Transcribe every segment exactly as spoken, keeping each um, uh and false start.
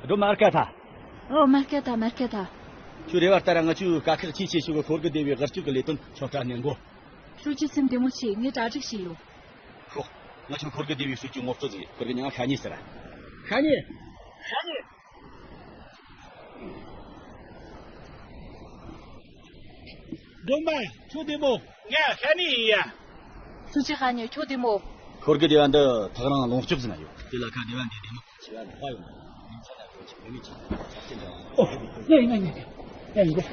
སྒྲོལ་མ། སྐད་ཐ། ཨོ། མ་སྐད་ཐ། མ་སྐད་ཐ། ཁྱོད་རེ་བ་ལྟར་ང་ཚོའི་དཀའ་ཁག་ཆེས་ཆེ་ཤོས་ཀྱི་ཁོར་གི་སྡེ་བའི་དབུལ་སྐྱོར་གྱི་ལས་དོན་ཆུང་དྲགས་ནས་འགོ། ཧྲུའུ་ཅི་སེམས་བདེ་མོ་བྱས། ངས་གྲ་སྒྲིག་བྱས་ཡོད། ཤོག་ང་ཚོ་ཁོར་གི་སྡེ་བའི་ཧྲུའུ་ཅི་ངོ་སྤྲོད་ཟིག་ཁོར་གི་མྱིང་ང་ཤ་ཉེ་ཟེར། ཤ་ཉེ། ཤ་ཉེ། སྒྲོལ་མ། ཁྱོད་བདེ་མོ། ང་ཤ་ཉེ་ཡིན་ཡ། སུ་ཅི་ཤ་ཉེ། ཁྱོད་བདེ་མོ། ཁོར་གི་སྡེ་བ་འདི་ཐག་རིང་ལོངས་སྤྱོད་ཟིན་ན་ཡོད། དེ་ལ་ཁ་སྡེ་བ་འདི་བདེ་མོ་ཆེ་བ་འདི་པ་ཡོད་ན་ཉིན་ཚ་ན་ཡོད་ཅིག་བོད་མི་ཅིག་ཆ་རྐྱེན་འདྲ་བ། ཨོ། ཡ་ཡིན་ན་ཡིན་ན་ཡིན་ན་ཡིན་གོ།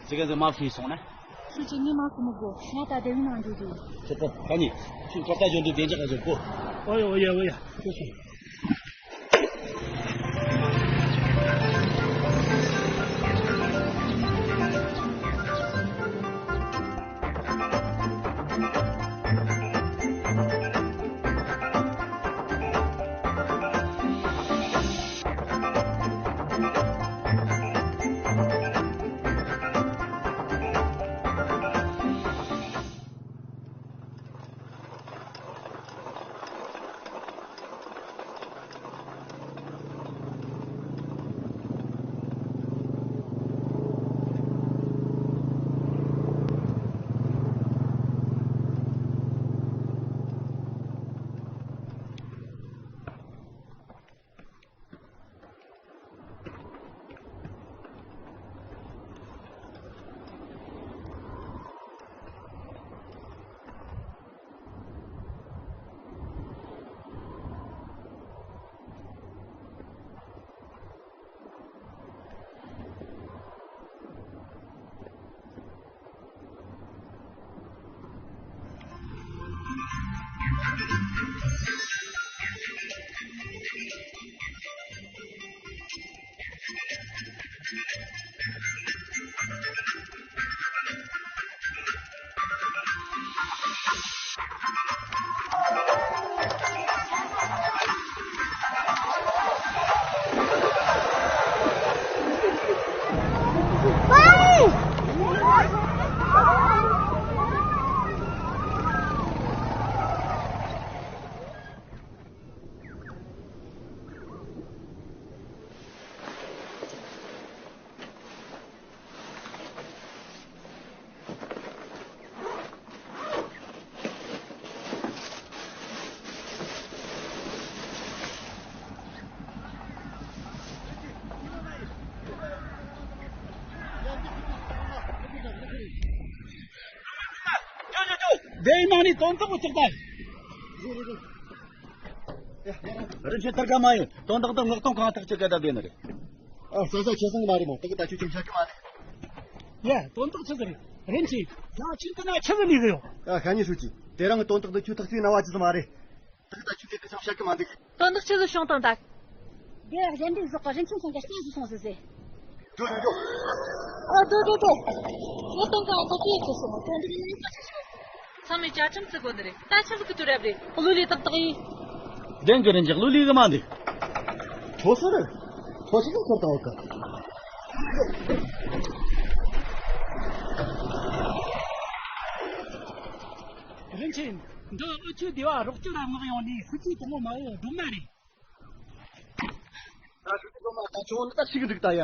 ཙི་ག་ཟིག་མ་ཕུལ་སོང་ན། ཁྱོད་ཀྱིས་ངའི་མ་ཁོ་མི་དགོས། ང་ད་དེ་མིན་ནང་འགྲོ་དུས། ཁྱོད་ད་ག་ནི། ཁྱོད་ད་ལྟ་འཇོན་དུས་བདེ་འཇགས་ཀ་འཇོན་གོ། ཨོ་ཡ་ཨོ་ཡ་ཨོ་ཡ། ཁྱོད་ཁྱོད། སྡེ་བའི་ནང་ནས་དོན་དག་ཅིག་དང་། རིན་ཆེན་ཐར་ཀ་མ་ཡིན། དོན་དག་འདི་མངགས་གཏོང་གང་ཐག་ཆོད་ག་བསྡད་ནི་རེད། ཨ། ས་ས་ཁྱེད་སང་མ་རེད་མོ། དེ་གི་ད་ཁྱོད་ཁྱོད་ཤ་གི་མ་རེད། ཡ། དོན་དག་ཆི་ཟིག་རེད། རིན་ཆེན། ཡང་ཁྱེད་ཀྱི་ན་ཆི་ཟིག་ནི་གི་ཡོད། ཨ། ཤ་ཉེ་ཧྲུའུ་ཅི། དེ་རིང་གི་དོན་དག་འདི་ཁྱོད་ཐག་ཆོད་ན་བ་ཅི་ཟིག་མ་རེད། ད་ད་ཁྱོད་དེ་གི་ཤ་གི་མ་འདུག་དོན་དག་ཆི་ཟིག་བྱུང་དང་ད། དེ་གཞན་སྒྲིག་ཟོག་གི་རིན་ཆེན་ཚང་གི་རྐྱེན་སུ་སོང་ཟིག་ཟེ། འགྲོ་འགྲོ་འགྲོ། ཨ། འགྲོ་འགྲོ་འགྲོ། ངོ་གཏོང་ག་འགོ་ཚུགས་སོང་། དོན་དག་ཡིན་ས་ཆི་ཤོག་ཚང་མས་བཅའ་ཁྲིམས་བརྩི་དགོས་ནི་རེད། ད་ཆི་ཟིག་གི་དུས་རབས་རེད། གླུ་ལས་ཏག་ཏག་ཡིན། བདེན་གི་རིན་ཆེན། གླུ་ལས་གི་མ་འདུག་ཁྲོ་སོ་རེད། ཁྲོ་སོ་ཟིག་ཁྱོད་ལྟ་བ་གི། རིན་ཆེན། འདི་ཨུ་ཆོའི་སྡེ་བ་རོགས་སྐྱོར་ལ་མངགས་ཡོང་ནི་ཧྲུའུ་ཅི་དང་པོ་མ་བོ་སྒྲོལ་མ་རེད། ད་ཧྲུའུ་ཅི་སྒྲོལ་མ་ད་ཁྱོད་འདི་ད་ཞིག་འགྲིག་ད་ཡ།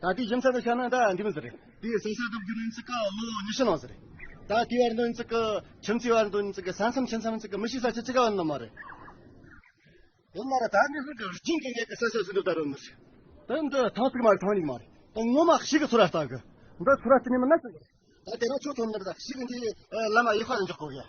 ད་དེའི་རྒྱུ་མཚན་དུ་བཤད་ན་ད་འདི་མི་ཟེར་རེད། དེའི་ས་ས་བདག་རྒྱུ་ནི་ཚིག་ག་ལོ་ཉི་ཤུ་ནང་ཟེར་རེད། ད་དེའི་བར་འདོན་ཚིག་གི་ཁྱིམ་མཚེས་བར་འདོན་ཚིག་གི་ས་མཚམས་ཁྱིམ་མཚམས་ཚིག་གི་མི་ཤེས་ས་ཆ་ཅི་ག་བ་ནི་མ་རེད། ཡང་མ་རེད། ད་འདི་ཧུར་གི་རྒྱུན་གི་ངེད་ཀྱི་ས་ས་སུ་འདུག་ད་རུང་མི་ཤེས། ད་འདི་ཐང་ཚིག་མ་རེད། ཐང་ཉིག་མ་རེད། ད་ངོ་མ་ཞིག་གི་ཚོར་བ་ལྟ་གི། འདི་ཚོར་བ་དེ་ནི་མི་ན་ཟེར་གི། ད་དེ་རིང་ཁྱོད་ཐོན་ནི་རེད། ད་ཞིག་འདི་ལམ་མ་ཡག་པ་འཇོག་དགོས་ཡ།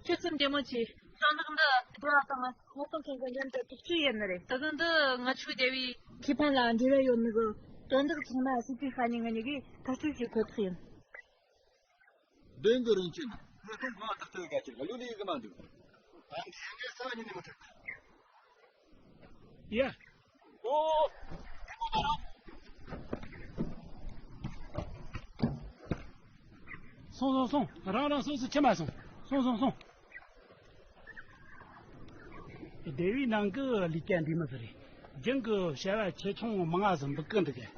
ཁྱོད་ཚོ་བདེ་མོ་བྱོས། དོན་དག་འདི་སྒྲོལ་མ་དང་ངོ་གཏོང་མཁན་གྱི་མཉམ་དུ་ཐག་གཅོད་ཡིན་ནི་རེད། ད་གི་འདི་ང་ཆོའི་སྡེ་བའི་ཁེ་ཕན་ལ་འབྲེལ་བ་ཡོད་ནི་གི་དོན་དག་ཚང་མ་སྲིད་པའི་ཤ་ཉེ་ང་གཉིས་ཀྱིས་ཐག་གཅོད་བྱེད་ཁོ་ཐག་ཡིན། བདེན་གི་རིན་ཆེན། ངོ་གཏོང་གང་ཐག་གཅོད་ག་ཅིག་གླུ་ལས་གི་མ་འདུག་ད་འདི་ངས་ས་ཉིན་ནས་མི་ཐུབ། ཡ། ཨོ། སོང་སོང་སོང་། རང་རང་སོ་སོ་ཁྱིམ་མ་སོང་། སོང་སོང་སོང་། སྡེ་བའི་ནང་གི་ལས་ཀ་འདི་མི་ཟེར་རེད། རྒྱུན་གི་བྱ་བ་ཆེ་ཆུང་མང་ང་ཟིག་འབུག་གི་འདུག་གས།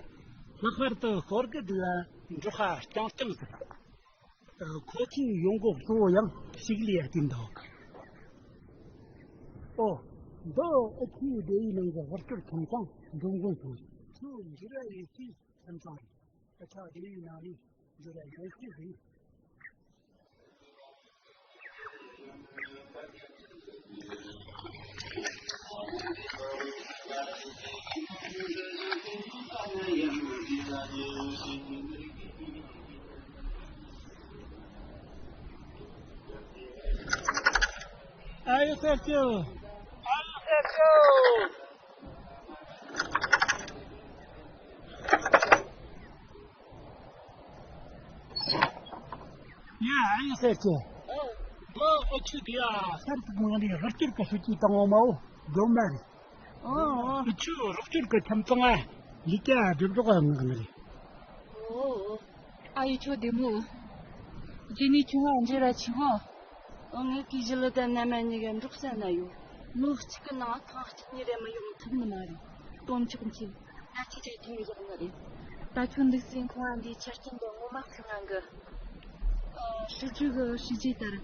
ལྷག་པར་དུ་ཧོར་གི་སྡེ་བ་འབྲོག་པ་རྐྱང་རྐྱང་ཟིག་ཁོ་ཚོའི་ཡོང་སྒོ་གཙོ་བོ་ཡང་ཕྱུགས་ལས་ཡ་དེ་འདུག་ཨོ། འདི་ཨ་ཁུའི་སྡེ་བའི་ནང་གི་དབུལ་སྐྱོར་ཁྱིམ་ཚང་འབྲོང་དགོན་དང་། ཁྱོད་འབྲི་ར་ཡེ་ཤེས་ཁྱིམ་ཚང་རེད། ཨ་ཅག་སྡེ་བའི་ནང་ནས་འབྲི་ར་ཡེ་ཤེས་རེད། ཨ་ཡོ་སེར་སྐྱོ། ཨ་ཡོ་སེར་སྐྱོ། ཡ། ཨ་ཡོ་སེར་སྐྱོ། འདི་ཨ་ཁུའི་སྡེ་བ་གསར་དུ་དམངས་རིགས་དབུལ་སྐྱོར་གྱི་སྲིད་ཇུས་བཏང་བ་མ་བོ་སྒྲོལ་མ་རེད། ཨོ། ཨོ། ཨ་ཁུའི་དབུལ་སྐྱོར་གྱི་ཁྱིམ་ཚང་ང་ལས་ཀ་སྒྲུབ་རོགས་གནང་ནི་རེད། ཨོ། ཨ་ཡེ་ཁྱོད་བདེ་མོ། རྗེས་ནས་ཁྱོད་ང་འབྲི་ར་ཆེ་བོ། ཨོ། ངས་གི་ཞི་ལི་དང་མནའ་མ་གཉིས་ཀ་འབྲོག་ས་ན་ཡོད། ལོ་གཅིག་གི་ནང་ཐེངས་གཅིག་གཉིས་རེ་མི་ཡོང་ཐུབ་ནི་མ་རེད། སྟོན་ཆོག་མཆན་ང་ཅི་བྱས་ཐོན་ཡོད་ནི་རེད། ད་ཁྱོད་འདུག་སེ་ཁོ་ང་འདིའི་ཆ་རྐྱེན་དང་ངོ་མ་ཁོ་ང་གི། ཨ། སྲིད་ཇུས་གི་སྲིད་ཇུས་ལྟར་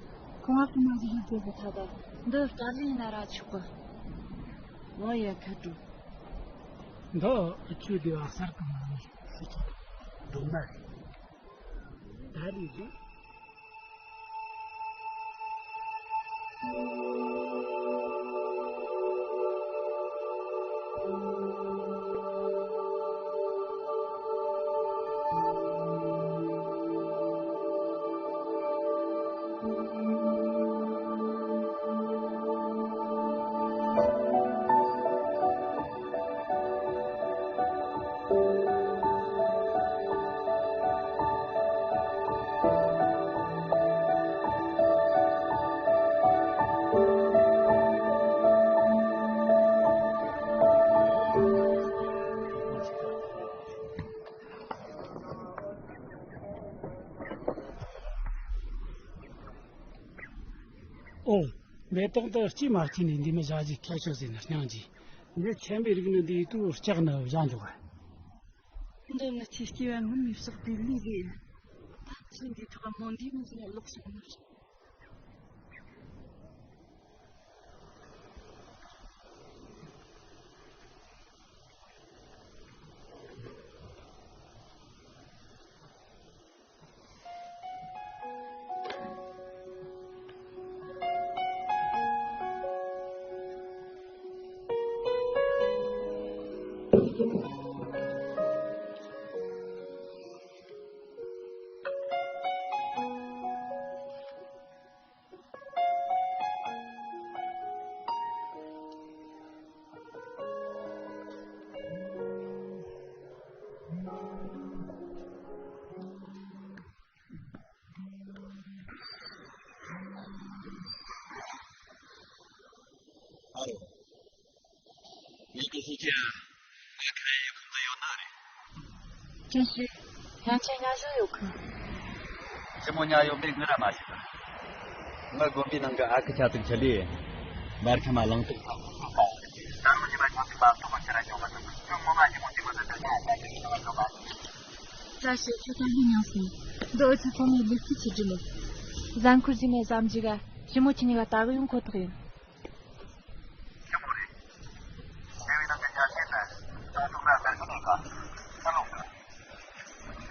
ཁོ་ང་ཁོ་མ་ཟིག་ཡོད་དགོས་གི། ད་ད་འདི་དཀའ་ལས་ན་ར་ཆོག་གི། ཨོ་ཡ། ཁ་དྲོ། འདི་ཨ་ཁུའི་སྡེ་བ་གསར་དུ་མ་ནི་སྲིད་ཇུས་སྒྲོལ་མ་རེད། ད་རེས་རེད། ཨོ། མེ་ཏོག་འདི་སྐྱེས་མ་སྐྱེས་ནས་འདི་མི་བཞག་རྒྱུ་ཁྱད་ཆོས་ཟེར་ན་སྙིང་རྗེ། འདི་ཆེན་པོའི་རིགས་ནི་འདི་ཡིད་དུ་ལྕགས་ནི་བཞག་འཇོག་ག་འདི་ནི་ཆེ་སྐྱེས་པ་ངོ་མི་བསགས་པའི་ལུས་རེད། ད་ཆེན་འདི་ཐོག་མོ་འདི་མི་ཟེར་ལོག་སོང་ནི། ཨ་རོ། ངས་ཀུ་སུ་ཅི་ཨ། ང་ཁ་ཡི་ཁུམ་དུ་ཡོད་ན་རེད། ཅི་ཞིག་ཡང་ཁྱེད་ཉ་ཞོ་ཡོད་གི་ཞི་མོ་ཉ་ཡོད་མེད་ངི་ར་མ་ཤེས་གི་ང་དགོན་པའི་ནང་གི་ཨ་ཁུ་ཆ་ཚིག་ཆ་ལི། མར་ཁ་མ་ལང་ཏོག་ད་རུང་ཉི་མ་ཆ་ཚིག་མ་ཐུག་གི་ཁྱེད་ར་ཤོ་མ་ཐུག་ཁྱོད་ངོ་མ་ཞི་མོ་ཞི་མོ་དུ་དུ་ད་ད་དུ་ཞི་མོ་ཞི་མོ་ད། ད་ཞེས་ཁྱོད་ཀྱང་ལྷན་ཡང་སོང་། འདི་ཨུ་ཚོ་ཚང་མས་ལུག་ཁྱི་ཆི་འདྲི་ལོ། གཟའ་འཁོར་གཞི་ནས་བསམ་གཞིག་ག་ཞི་མོ་ཁྱི་གཉིས་ཀ་ལྟ་གི་ཡོང་ཁོ་ཐག་ཡིན། ཞི་མོ་རེད། དེ་བས་ན་འདི་ཆ་ཤེས་ན་ད་ཐུག་ན་ཟེར་གི་མེད་ཀ་ད་ལོག་གི་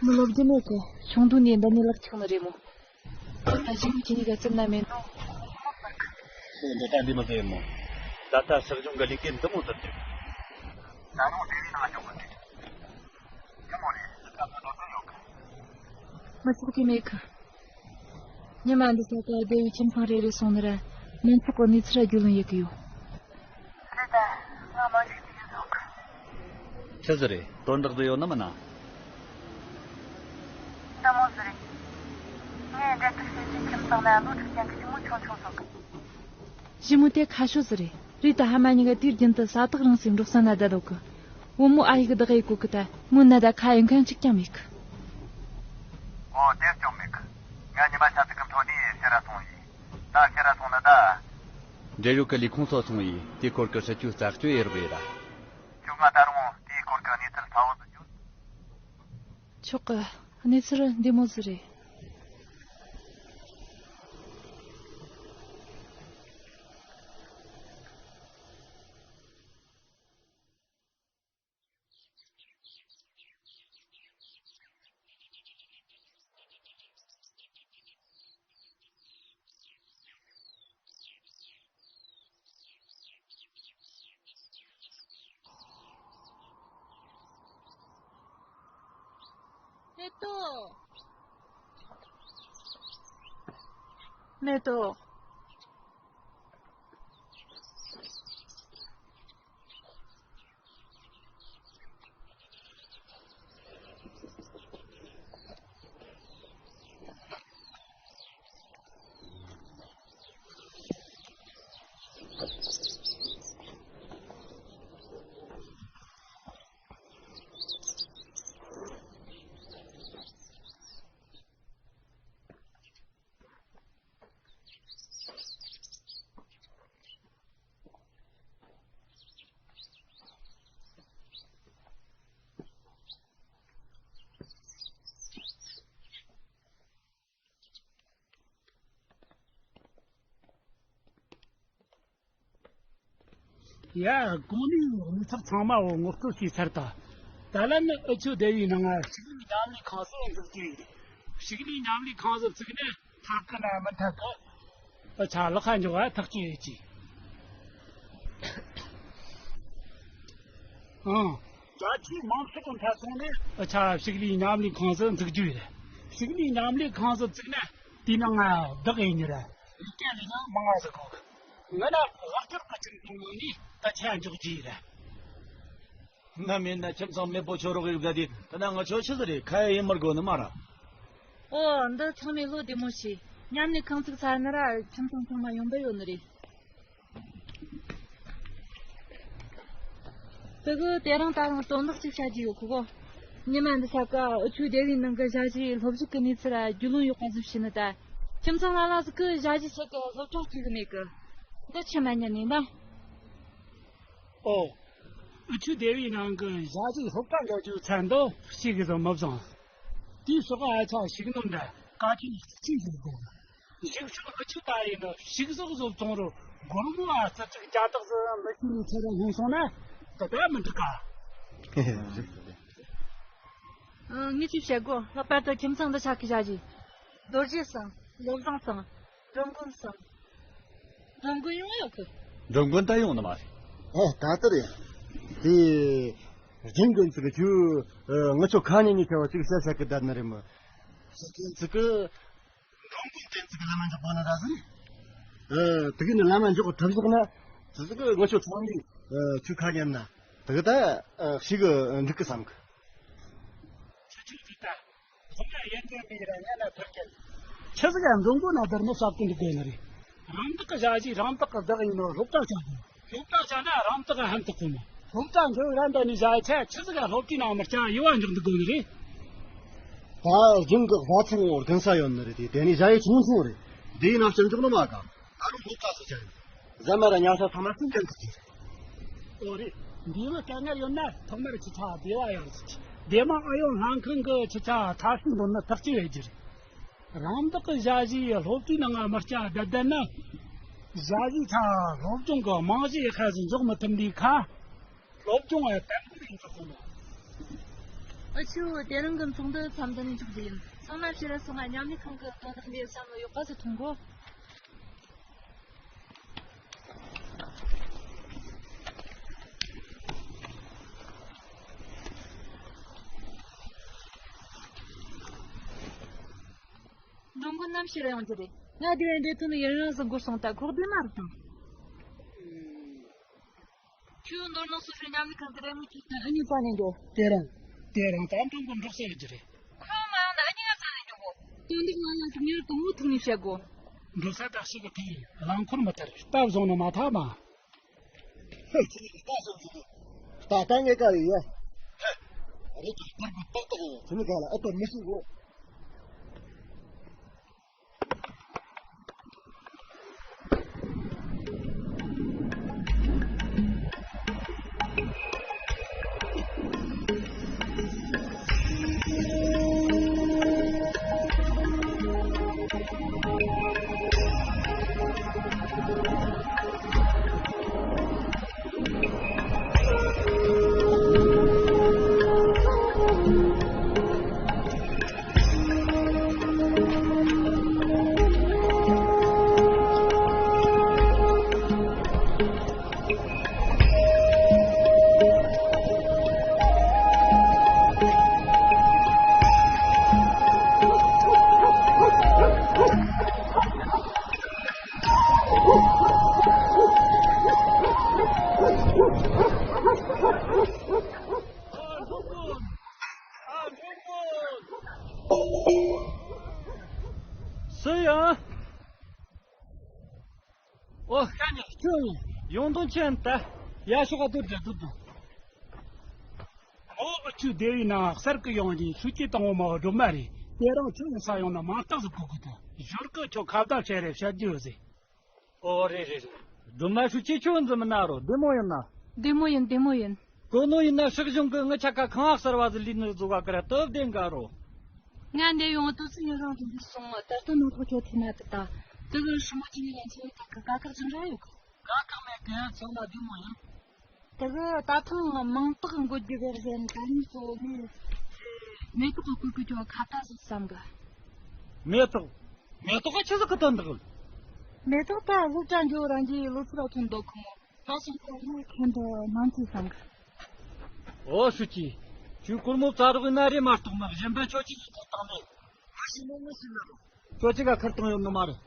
མི་ལོབས་རྒྱུ་མེད་ཀི་ཆུང་དུས་ནས་འདི་ནས་ལག་ཆགས་ནི་རེད་མོ། ད་ཞི་མོ་ཁྱི་གཉིས་ཀ་བཙུན་ན་མེད་ནོ། ཁོ་འདི་ད་འདི་མ་ཟེར་མོ། ད་ལྟ་ཕྱག་ཞུང་གི་ལས་ཀའི་འདི་མོ་ཟེར་དུས། ད་རུང་དེ་བས་ན་ཞོག་གི་རེད། མི་ཚོགས་ཀྱི་མེད་གི་ཉི་མ་འདི་ས་ཀ་སྡེ་བའི་ཁྱིམ་ཚང་རེ་རེ་སོང་ནི་ར་མི་ཚོགས་ཀྱི་གནས་ཚུལ་ར་རྒྱུས་ལོན་ཡེ་གི་ཡོད། རེད་ད། ང་མ་ཞིག་ཏུ་ཡིན་ཟོག་ཆི་ཟིག་རེད། དོན་དག་ཟིག་ཡོད་ནི་མིན་ན། འདི་མོ་ཟིག་རེད། ངས་འབྲེལ་གཏུག་བྱེད་རྒྱུའི་ཁྱིམ་ཚང་ན་བློ་གྲོས་ཅན་གྱི་ཞི་མོ་ཆུང་ཆུང་ཟོག་ཞི་མོ་དེ་ཁ་ཤོ་ཟིག་རེད། རེད་ད་ཕ་མ་གཉིས་ཀ་དུས་རྒྱུན་དུ་ས་ཐག་རིང་སའི་འབྲོག་ས་ན་བསྡད་ཡོད་གི་བུ་མོ་ཨ་ཡེ་གི་བདག་ཡེ་གོ་གི་ད་སྔོན་ན་ད་ཁ་ཡོང་མཁན་གཅིག་ཀྱང་མེད་གི་ཨོ་དེ་སྐྱོན་མེད་གི་ང་ཉི་མ་ཆ་ཚིག་གི་འཕྲོ་ནས་ཤི་ར་སོང་ཡིན། ད་ཤི་ར་སོང་ན་ད། འབྲེལ་ཡོད་ཀྱི་ལས་ཁུངས་ཚོ་སོང་ཡིན་དེའི་སྐོར་གྱི་སྲིད་ཇུས་རྩད་གཅོད་ཡེ་རོགས་ཡེ་ར། ཁྱོད་ང་ད་རུང་དེའི་སྐོར་གྱི་གནས་ཚུལ་གསལ་བོ་ཟིག་ཡོད། ཆོག་གི་གནས་ཚུལ་འདི་མོ་ཟིག་རེད། མེ་ཏོག་མེ་ཏོག་ཡ། གོང་ནས་མི་ཚོགས་ཚང་མ་འོ་ངོ་སྤྲོད་བྱས་ཚར་ད། ད་ལན་ནི་ཨུ་ཆོ་སྡེ་བའི་ནང་ང་ཕྱུགས་ལས་མཉམ་ལས་ཁང་གསར་འཛུགས་རྒྱུ་ཡིན། ཕྱུགས་ལས་མཉམ་ལས་ཁང་གསར་བཙུགས་ནས་ཐག་གི་ན་མི་ཐག་གི་ཨུ་ཆ་ལག་ཁ་འཇོག་པ་ཐག་གཅོད་ཡོད་ཀྱི། ཨང་། རྒྱ་ཆེའི་མང་ཚོགས་ཀྱི་མཐའ་སོང་ནས་ཨུ་ཆ་ཕྱུགས་ལས་མཉམ་ལས་ཁང་གསར་འཛུགས་རྒྱུ་ཡིན། ཕྱུགས་ལས་མཉམ་ལས་ཁང་གསར་བཙུགས་ན་དེའི་ནང་ང་བདག་ཡིན་ནི་ར། ལས་ཀ་ལས་ཡང་མང་ང་ཟིག་གོ། ང་ན་དབུལ་སྐྱོར་གྱི་ཁྲིམས་དང་ནང་ནས་ད་ཆ་འཇོག་རྒྱུ་ཡིན་ར། ང་མིན་ན་ཁྱིམ་ཚང་མེད་པོ་ཆོ་རོགས་ཡོད་ད་དེ་ད་ན་ང་ཆོ་ཆི་ཟིག་རེད་ཁ་ཡ་ཡིན་མར་དགོ་ནི་མ་ར། ཨོ་འདི་ཚང་མས་བློ་བདེ་མོ་བྱོས། མཉམ་ནས་ཁང་བཙུགས་ཚར་ན་ར་ཁྱིམ་ཚང་ཚང་མ་ཡོང་འབབ་ཡོད་ནི་རེད། དེ་གི་དེ་རིང་ད་རུང་དོན་དག་ཅིག་བཤད་རྒྱུ་ཡོད་ཁོ་གོ། ཉི་མ་འདི་ས་ཀ་ཨུ་ཆུའི་སྡེ་བའི་ནང་གི་ཞ་ཞིའི་སློབ་ཞུགས་ཀྱི་གནས་ཚུལ་ར་རྒྱུས་ལོན་ཡོད་པ་ཟིག་བྱས་ནི་ད། ཁྱིམ་ཚང་ལ་ལ་ཟིག་གི་ཞ་ཞི་ཆེད་དུ་སློབ་གྲྭ་ཁྲིད་གི་མེད་གི། འདི་ཆི་མ་ཉན་ནི་ན། ཨོ། ཨུ་ཆུ་སྡེ་བའི་ནང་གི་ཞ་ཞི་སློབ་གྲྭ་འགྲོ་རྒྱུའི་མཚན་འདོད་ཤེས་གི་ཟིག་མི་བཟང་། དེའི་སོགས་ཨ་ཆ་ཞིག་ནོ་འདྲ་ཀ་ཆེན་ཅི་ཞིག་དགོས། ཞིག་ཤོག་ཨུ་ཆུ་ད་ཡིན་ནོ་ཞིག་ཟོག་ཟོག་ཚོང་རུ་སྒོར་མོ་ཨ་རྩ་ཚིག་བརྒྱ་དག་ཟིག་མི་ཤེས་ནི་ཚེ་རིང་ལྷུང་སོང་ན་ད་ད་མི་འགྲིག་ག། ཨ། ངས་ཅིག་བཤད་དགོ། ལྷག་པར་དུ་ཁྱིམ་ཚང་འདི་ཆགས་ཀྱི་བྱ་གཞི། རྡོ་རྗེ་བསང་། བློ་བཟང་བསང་། འགྲོ་མགོན་བསང་། འགྲོ་མགོན་ཡོང་ཡོད་གི། འགྲོ་མགོན་ད་ཡོང་ནི་མ་རེད། ཨེ། ད་ལྟར་ཡ། དེ། རྒྱུན་དགོན་ཚིག་གི་ཁྱོད། ཨ། ང་ཚོ་ཁ་ཉིན་ཉིན་ཁ་བ་ཅིག་བཤད་བཤད་གི་བསྡད་ནི་རེད་མོ། ཚིག་གི། འགྲོ་མགོན་བསྟན་འཛིན་གྱི་བླ་མ་མགྱོགས་པ་ན་ར་ཟིན། ཨ། དེ་གི་ནི་བླ་མ་མགྱོགས་ཐུབ་སོང་ན། དེ་ཟིག་གི་ངོ་ཆོ་ཚང་མི། ཨ། ཆུ་ཁ་ཉན་ན། དེ་གི་ད། ཨ། ཤི་གི་འགྲིག་གི་བསམ་གི། ཆུ་ཆུ་ཟིག་ད། ཁོ་ན་ཡན་ཏན་མི་ར་ཉན་ན་ཐུབ་ཀྱི། ཆི་ཟིག་ཡང་འགྲོ་མགོ་ན་བསྡར་ནོ་ཟབ་ཏུ་འདུག་དགོས་ནི་རེད། རམ་འདེགས་ཀྱི་བྱ་གཞི་རམ་འདེགས་ཀྱི་བདག་ཡིན་ནོ་སློབ་གྲྭ་བྱ་དགོས། སློབ་གྲྭ་བྱ་ན་རམ་འདེགས་ཧན་ཐུག་གོ་མོ། སློབ་གྲྭ་འགྲོ་ར་འདི་ནི་བྱ་ཆ་ཆི་ཟིག་ཡང་སློབ་གྲྭའི་ནང་མི་རྐྱང་ཡུ་བ་འཇོག་འདུག་དགོས་ནི་རེད། ད་རྒྱུན་གི་བ་ཚང་འོ་རྒན་ས་ཡོད་ནི་རེད། དེ་དེ་ནི་བྱ་ཡི་ཆུང་ཆུང་རེད། དེའི་ནང་སྤྱི་འཇོག་ནི་མ་ག་ད་རུང་སློབ་གྲྭ་སུ་བྱ་ཡིན། ཟ་མ་ར་ཉལ་ས་ཚང་མ་སུ་འགན་ཐུག་གི། ཨོ་རེད། འདི་ལ་དཀའ་ངལ་ཡོད་ན་ཐོག་མར་ཆུ་ཚ་སྡེ་བ་ཡང་ཟིག་སྡེ་དམངས་ཨུ་ཡོན་ལྷན་ཁང་གི་ཆུ་ཚ་ཐ་ཤིང་འདོན་ན་ཐག་གཅོད་ཡོད་རྒྱུ་རེད། རང་བདག་གི་བྱ་གཞིའི་སློབ་གྲྭའི་ནང་མི་སྐྱ་བསྡད་བསྡད་ན། བྱ་གཞིའི་ཆ་སློབ་སྦྱོང་གི་རྨང་གཞི་ཡག་ཁ་ཟིག་འཇོག་མི་ཐུབ་འདི་ཁ། སློབ་སྦྱོང་ཡང་དལ་འགོར་ཡིན་ཆོག་གོ་མོ། ཨ་ཆུ་དེ་རིང་གི་ཚོགས་འདུ་མཚམས་འདི་ནས་འཇོག་རྒྱུ་ཡིན། ཚང་མ་ཕྱི་ར་སོང་ང་མཉམ་ལས་ཁང་གི་དོན་དག་འདི་བསམ་བློ་ཡག་པ་ཟིག་ཐོངས་གོ། འགྲོ་མགོན་ནམ་ཕྱིར་ཡོང་རྒྱུ་རེད། ང་དེ་བས་འདྲེ་ཐོན་ནས་ཡུན་རིང་ཟིག་འགོར་སོང་། ད་ཁོག་བདེ་མ་རེད་དང་། ཁྱོད་མདོར་ན་སོ་སོའི་མཉམ་ལས་ཁང་གི་རེ་མོ་ཁྱོད་དང་ཨ་ནི་པ་ནས་འགྲོ། དེ་རིང་། དེ་རིང་ད་འགྲོ་མགོན་འབྲོག་ས་ཡོད་རྒྱུ་རེད། ཁོ་མ་ཡོང་ན་ཨ་ནི་ང་ས་ནས་འགྲོ་གོ། དོན་དག་ལ་ལ་ཞིག་ངེར་དང་བོ་ཐུག་ནས་བཤད་དགོ། འགྲོ་ས་དག་ཞིག་གི་ཐུག་རེད། རླངས་འཁོར་མི་ཐར། སྟབས་བཟང་ན་མ་ཐག་མ། ཧེ། ཁྱེད་ཀྱི་ལྟ་སོང་གི་འདུག་ད་ལྟ་ངས་ག་རེ་ཡ། ཧེ། རེད་དོ། པར་པར་ཏག་ཏག་ཡོད། དེ་ནི་ག་ལ་ཨ་ཏོ་མི་ཤེས་གོ། སུ་ཡང་། ཨོ། ཡོང་དོན་ཆེན་ད། ཡ་ཤོག་ག་སྡོད་དྲ་སྡོད་དང་། ཨོ། ཨུ་ཆུ་སྡེ་བའི་ནང་གསར་གི་ཡོང་རྗེས་ཤུགས་ཀྱིས་དང་བོ་མ་བོ་སྒྲོལ་མ་རེད། དེ་རིང་ཁྱོད་ཡོང་ས་ཡོང་ན་མང་རྟགས་སུ་གོ་གི་ད། ཞོར་གི་ཁྱོད་ཁ་བརྡ་བྱས་རེ་བཤད་རྒྱུ་ཡོད་ཟེར། ཨོ། རེད་རེད་རེད། སྒྲོལ་མ་ཧྲུའུ་ཅི་ཁྱོད་འཛིན་མི་ན་རོ། བདེ་མོ་ཡིན་ན། བདེ་མོ་ཡིན། བདེ་མོ་ཡིན། གོ་ནོ་ཡིན་ན་སྲིད་གཞུང་གི་ངི་ཆ་ཁ་ཁང་བ་གསར་བ་ཟིག་ལས་ནི་བཟོ་བ་ཀ་ར་སྟབས་བདེ་འགའ་རོ། ང་འདི་ཡོང་དུས་སུ་ཡུན་རིང་དུ་འདུག་སོང་། ད་ལྟ་ནང་ཐོག་ཁྱོད་ཐུག་ན་དུ་ད། དུ་གི་སྲུ་མོ་ཅི་ནས་ཡང་ཁྱེད་ད་གི་དཀའ་ཁག་ཅི་འདྲ་ཡོད་གི། དཀའ་ཁག་མེད་གི། ཚང་མ་བདེ་མོ་ཡིན། དེ་གི་ད་ཐེངས་མིང་རྟགས་འགོད་རྒྱུ་གི་རེད། ད་ནི་གཙོ་བོ་མེ་ཏོག་གི་སྐུ་སྐུ་ཅོ་ཁ་ཏ་ཟིག་བསམ་གི། མེ་ཏོག་མེ་ཏོག་ག་ཆི་ཟིག་གི་དོན་དག་མེ་ཏོག་ད་སློབ་གྲྭ་འགྱོ་རང་གི་སློབ་ཕྲུག་ཐོན་འདུག་གི་མོ། ད་སོང་གོར་མོ་ཁྱེད་འདི་ནང་གི་བསམ་གི། ཨོ་ཧྲུའུ་ཅི། ཁྱོད་གོར་མོ་བཙལ་རོགས་ཡིན་ན་རེད་མ་གཏོགས་མི་གཞན་པ་ཁྱོད་ཅི་ཟིག་ཐོབ་ཐང་མེད། མ་ཤི་མོ་མི་ཤི་ན་རོ། ཁྱོད་ཅི་ག་ཁུར་བཏང་ཡོད་ནི་མ་རེད།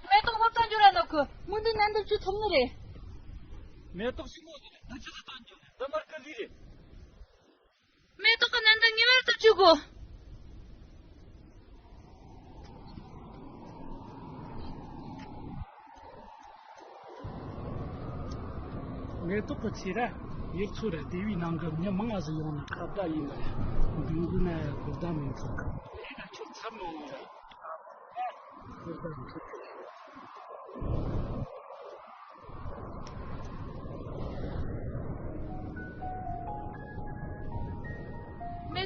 མེ་ཏོག་སློབ་གྲྭ་འགྱོ་ར་ནོ་ཁུ་མུ་འདི་ནན་འདི་བཅུ་ཐུབ་ནི་རེད། མེ་ཏོག་ཞིམ་མོ་ཟིག་རེད། འདི་ཆི་ཟིག་གཏོང་རྒྱུ་རེད། འདི་མར་གི་ལི་རེད། མེ་ཏོག་གི་ནན་འདི་ངེས་པར་དུ་བཅུ་དགོ། མེ་ཏོག་གི་ཚེ་ར་ཡུལ་ཚོ་ར་སྡེ་བའི་ནང་གི་མྱི་མང་ང་ཟིག་ཡོང་ན་ཁ་བརྡ་ཡིན་ན་འདུག་གི་ན་གོ་བརྡ་མིན་ཚོད་གི་ལས་ན་ཁྱོད་ཚབ། མེ་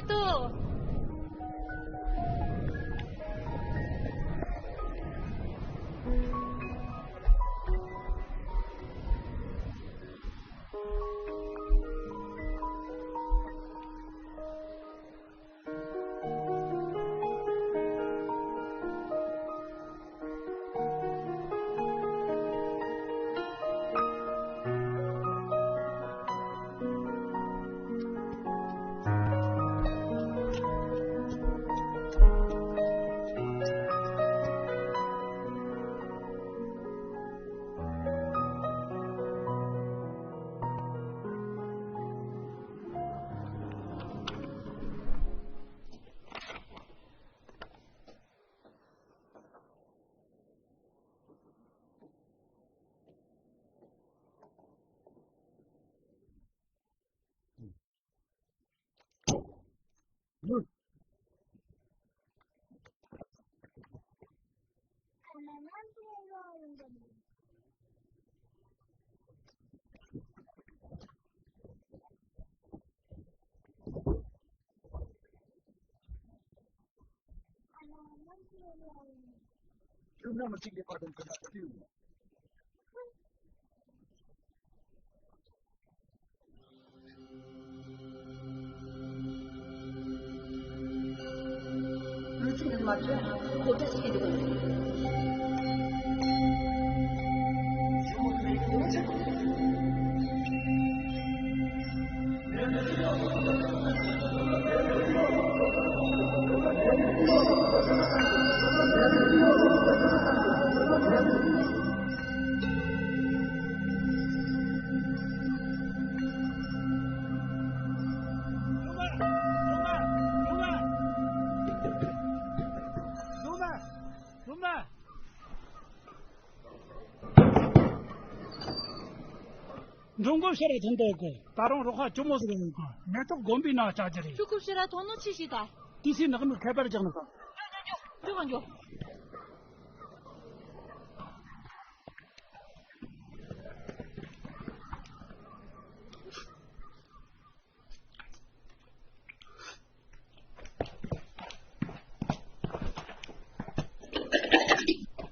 ཏོག་འགྲོ་མགོ་ཕྱིར་ར་ཐོན་དོ་གོ། ད་རུང་རོགས་ཁ་ཅུ་མོ་ཟིག་ཡོད་གོ། མེ་ཏོག་དགོན་པའི་ནང་བཅར་རྒྱུ་རེད། ཁྱོད་ཁོ་ཕྱིར་ར་ཐོན་ནོ་ཆི་ཞིག་ད། ཏི་སི་ནག་མི་ཁ་པར་རྒྱག་ནི་ག། འགྱོ་ག་འགྱོ།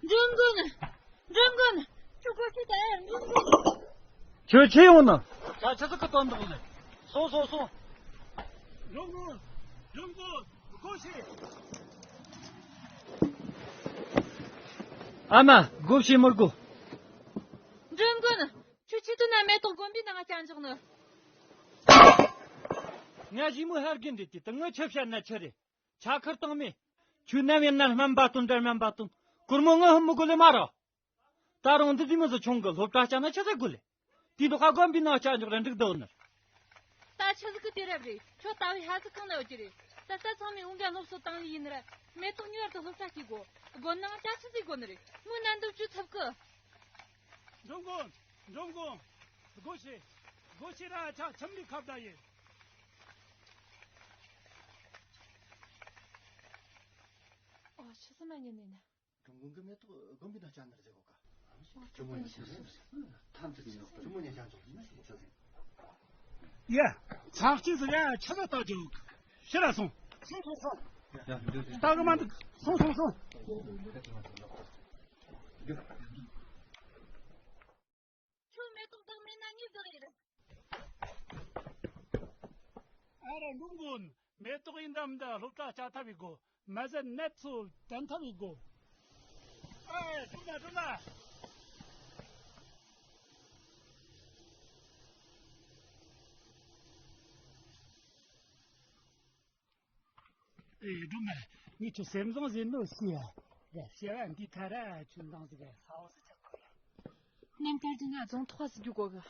འགྲོ་མགོན། འགྲོ་མགོན། ཁྱོད་ཁོ་ཕྱིར་ད་ཡར་འགྲོ་མགོན། ཁྱོད་ཆི་ཡོང་ན། ད་ཆི་ཟིག་གི་དོན་དག་ལས། སོང་སོང་སོང་། འགྲོ་མགོན། འགྲོ་མགོན། སྒོ་ཕྱེ། ཨ་མ། སྒོ་ཕྱེ་མི་དགོས། འགྲོ་མགོན། ཁྱོད་ཆི་དུས་ན་མེ་ཏོག་དགོན་པའི་ནང་བསྐྱལ་འཇོག་ནི། ང་ཞི་མོ་ཧར་གིན་རེད་དེ་ད་ངི་ཆི་བཤད་ན་ཆི་རེད། ཆ་ཁར་བཏང་མེད། ཁྱོད་ནམ་ཡིན་ན་སྨན་པ་དང་འདྲ་སྨན་པ་དང་གུར་མོ་ངི་ཧམ་མི་དགོས་ལེ་མ་རོ། ད་རུང་འདི་ཟིག་མི་ཟིག་ཆུང་གི་སློབ་གྲྭ་བསྐྱལ་ན་ཆི་ཟིག་དགོས་ལེ། དེའི་ཐོག་ཁ་དགོན་པའི་ནང་བསྐྱལ་འཇོག་ར་འགྲིག་འདུག་ནི། ད་ཆི་ཟིག་གི་དུས་རབས་རེད། ཁྱོད་ལྟ་བའི་ཧ་ཟིག་གང་ན་ཡོད་ཀྱི་རེད། ད་ལྟ་ཚང་མས་འུ་འགའ་སློབ་གསོ་བཏང་ཡི་ཡིན་ན་ར། མེ་ཏོག་ཉུང་བར་དུ་སློབ་གྲྭ་སྐྱེལ་དགོ། དགོན་ནང་ད་ཆི་ཟིག་དགོ་ནི་རེད། མོའི་ནན་འདུག་བཅུ་ཐུབ་གི། འགྲོ་མགོན། འགྲོ་མགོན། སྒོ་ཕྱེ། སྒོ་ཕྱེ་ར་ཆ་ཁྱིམ་ལས་ཁ་བརྡ་ཡིན། ཨོ་ཆི་ཟིག་མ་ཉན་ནི་ན། ཀྲུང་གོ་གི་མེ་ཏོག་དགོན་པའི་ནང་བསྐྱལ་ནི་རེད་ཟེར་གོ་ཀ། ཆུ་མོ་ཉལ་ཆུ་མོ་ཉལ་ཆ་འཇོག་ཡིན་ན་ཞིག་ཆུ་ཟིན། ཡ། ཚགས་ཆེ་ཟིག་ཡ་ཆ་ཟ་ལྟ་རྒྱུ། ཕྱི་ར་སོང་། སོང་སོང་སོང་། ལྟ་གི་མ་འདུག་སོང་སོང་སོང་། ཁྱོད་མེ་ཏོག་བཏང་མེད་ན་ངས་བདག་ཡིན། ཨ་ར་འགྲོ་མགོན། མེ་ཏོག་ཡིན་འདྲ་མི་འདྲ་སློབ་གྲྭ་བསྐྱལ་ཐབས་ཡིན་དགོ། མ་ཟད་ནད་ཚོ་བསྟེན་ཐབས་ཡིན་དགོ། ཨེ། སྒྲུབ་ན་སྒྲུབ་ན། ཨེ། སྒྲུབ་ན། ངས་ཁྱོད་སེམས་བཟང་ཟེར་ནོ་ཤེས་ཡ། ཡ། བྱ་བ་འདི་ཐ་ར་ཁྱོད་འདང་ཟིག་ག་ཧ་བོ་ཟིག་ཆགས་གོ་ཡ། རྣམ་དཀར་གྱི་ང་རྫོང་ཐོག་ཟིག་རྒྱུག་གོ་གི།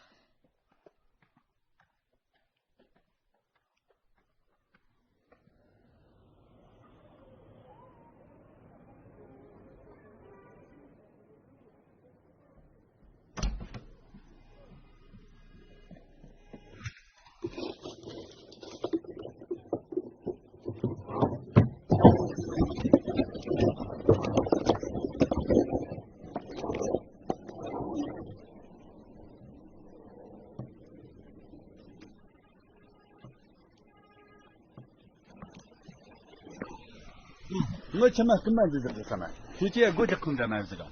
ངོ་ཆེ་མ་སྐུ་མ་འཛིན་ཟེར་གི་ས་མ། ཁྱོད་ཀྱིས་སྒོ་རྒྱག་ཁུངས་འདྲ་མ་ཟིག་ག་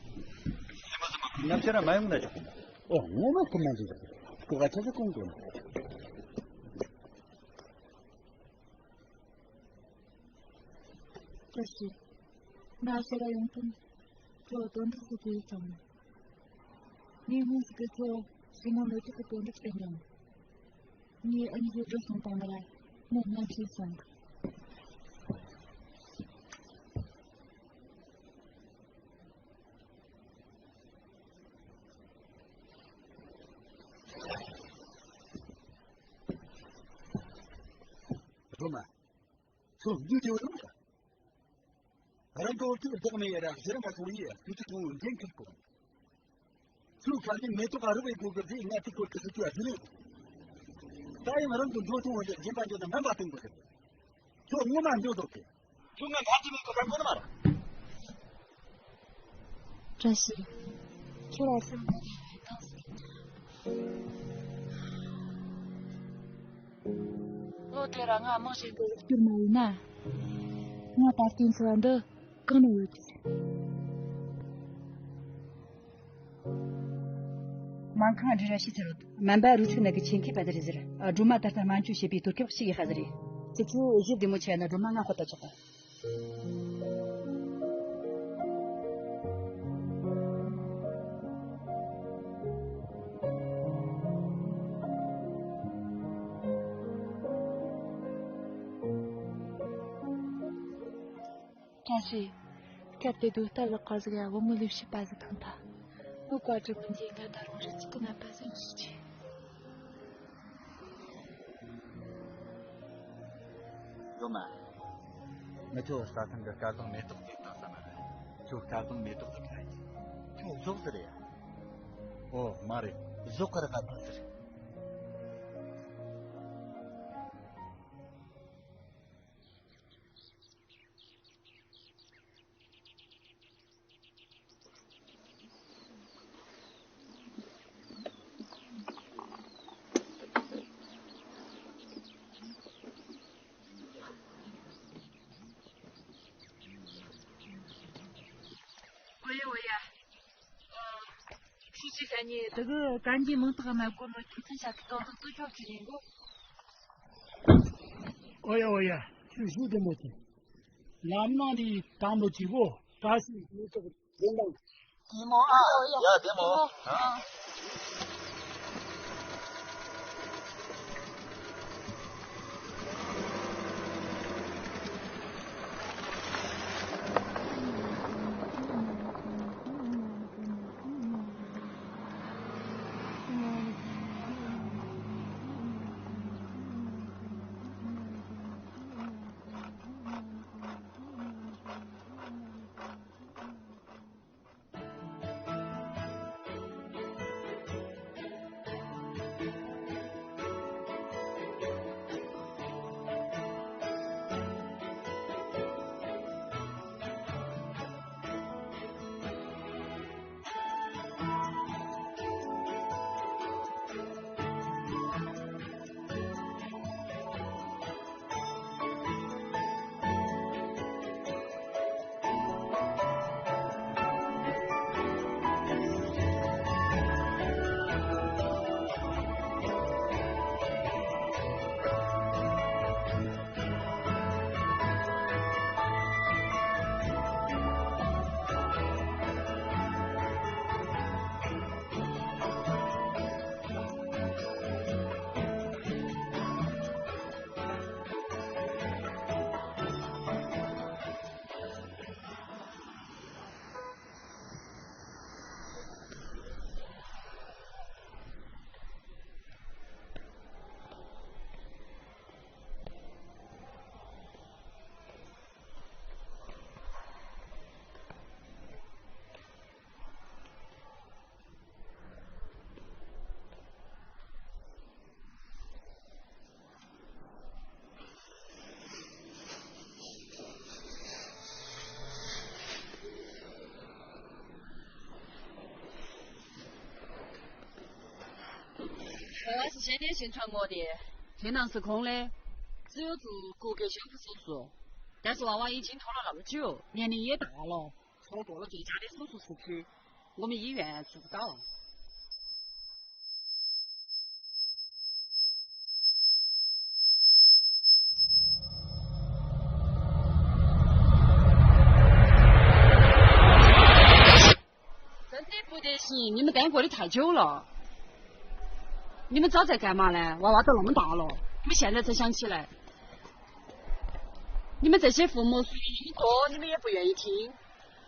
ཉམས་ཆེ་ར་མ་ཡོང་ན་ཆོག་གི། ཨོ་ངོ་མ་སྐུ་མ་འཛིན་ཟེར་གི་ཁོ་ག་ཆ་ཆ་གོང་དུ། བཀྲ་ཤིས། ང་ཤེས་ར་ཡོང་དོན། ཁྱོད་དོན་དག་ཟིག་གི་ཡིད་ཚང་། ངས་སྔོན་ཟིག་གི་ཁྱོད་ཞི་མོ་མེ་ཏོག་གི་དོན་དག་བཤད་མྱོང་། ངའི་ཨ་མཆོག་འགྲོ་སོང་དང་མ་ར་མི་ངན་ཤེས་སོང་། སྒྲོལ་མ། ཁྱོད་འདི་དེ་བ་རུང་། རང་གི་འོ་ཐུག་བདག་མེད་ཡ་ར་ཟེར་མ་སོང་ཡི་དུས་ཚོད་གང་འདྲེན་ཁུལ་གོ། ཚུར་ཁ་ནས་མེ་ཏོག་ག་རུ་བའི་སྒོ་གི་ཟེ་ང་ཐུག་གོ་ཁི་སུ་ཁྱོད་ཟེར་ནས། ད་ཡང་རང་གི་འགྲོ་སོང་བ་ཞིག་རྗེན་པ་འཇོག་ན་མ་པ་སྟོན་གོ་ཟེར། ཁྱོད་ངོ་མ་འགྲོ་དོ་གི། ཁྱོད་ང་ཕ་གི་མེད་གོ་རང་གོ་ན་མ་ར། བཀྲ་ཤིས། ཁྱོད་ལ་སེམས་པ་དེ་བས་དྭངས་སུ། ལོ་དེ་ར་ང་མང་ཞིག་གི་རིག་སྐྱོར་མ་ཡིན་ན། ང་ད་ལྟའི་འཚོ་བ་འདི་གང་ནས་ཡོད་ཀྱི། སྨན་ཁང་འདྲི་ར་ཤི་ཚར་རོ། སྨན་པ་རུ་ཚུགས་ན་གི་ཆེན་ཁེ་པ་ཟེར་ཟེར། སྒྲོལ་མ་ད་ལྟ་སྨན་བཅོས་བྱེད་པའི་དུས་སྐབས་ཤིག་ཡིན་ཧ་ཟེར། ཁྱེད་ཚོ་གཞི་བདེ་མོ་ཆེ་ན་སྒྲོལ་མ་ང་ཁོ་ད་ཆོག་ག་བཀྲ་ཤིས། སྐབས་དེ་དུས་རྟ་ལག་ཁ་ཟིག་ཡ་བུ་མོ་ལས་བྱེད་པ་ཟིག་ཐོན་ཐལ། བུ་བཀའ་དྲིན་མི་འཇིགས་ང་ད་རུང་རི་ཆུ་གི་ནད་པ་ཟིག་ཞིག་ཆེ། སྒྲོལ་མ། ངི་ཆོ་རྩྭ་ཐང་གི་སྐལ་བཟང་མེ་ཏོག་དེ་བཏང་ས་མ་རེད། ཁྱོད་སྐལ་བཟང་མེ་ཏོག་དེ་ཁ་ཡིན། ཁྱོད་ཟོག་ཟེར་ཡ། ཨོ་མ་རེད། ཟོག་གི་ར་ག་ཐོན་ཟེར། ཨོ་ཡ་ཨོ་ཡ། ཨ། ཁྱེད་ཀྱི་ཁ་ཉེ་དེ་གི་གན་གྱི་མིང་རྟགས་མ་གོ་ནོ་ཁྱོད་ཚོ་ཤ་གི་དོན་དུ་ཚུར་ཕྱོགས་ཀྱི་ཡིན་གོ། ཨོ་ཡ་ཨོ་ཡ། ཁྱོད་ཤུགས་བདེ་མོ་བྱོས། ལམ་ནང་ནས་དང་མོ་གཅིག་གོ། བཀྲ་ཤིས་ཤིང་ཏོག་ལྡན་དང་། བདེ་མོ་ཨ། ཡ་བདེ་མོ། ཨ། ང་ཞིག་གཞན་ནས་ཞིང་ཁྲ་ངོ་དེ། དེ་ནང་སུ་གོང་ལས། ཙིའུ་ཙུ་ཀུ་གེ་ཞང་ཕུ་སོགས་སོ། 但是娃娃已经脱了那么久，年龄也大了，从过了最佳的手术室去，我们医院是不到。 真的不得行，你们耽搁的太久了。你们早在干嘛呢？娃娃都那么大了，你们现在才想起来？你们这些父母说那么多，你们也不愿意听。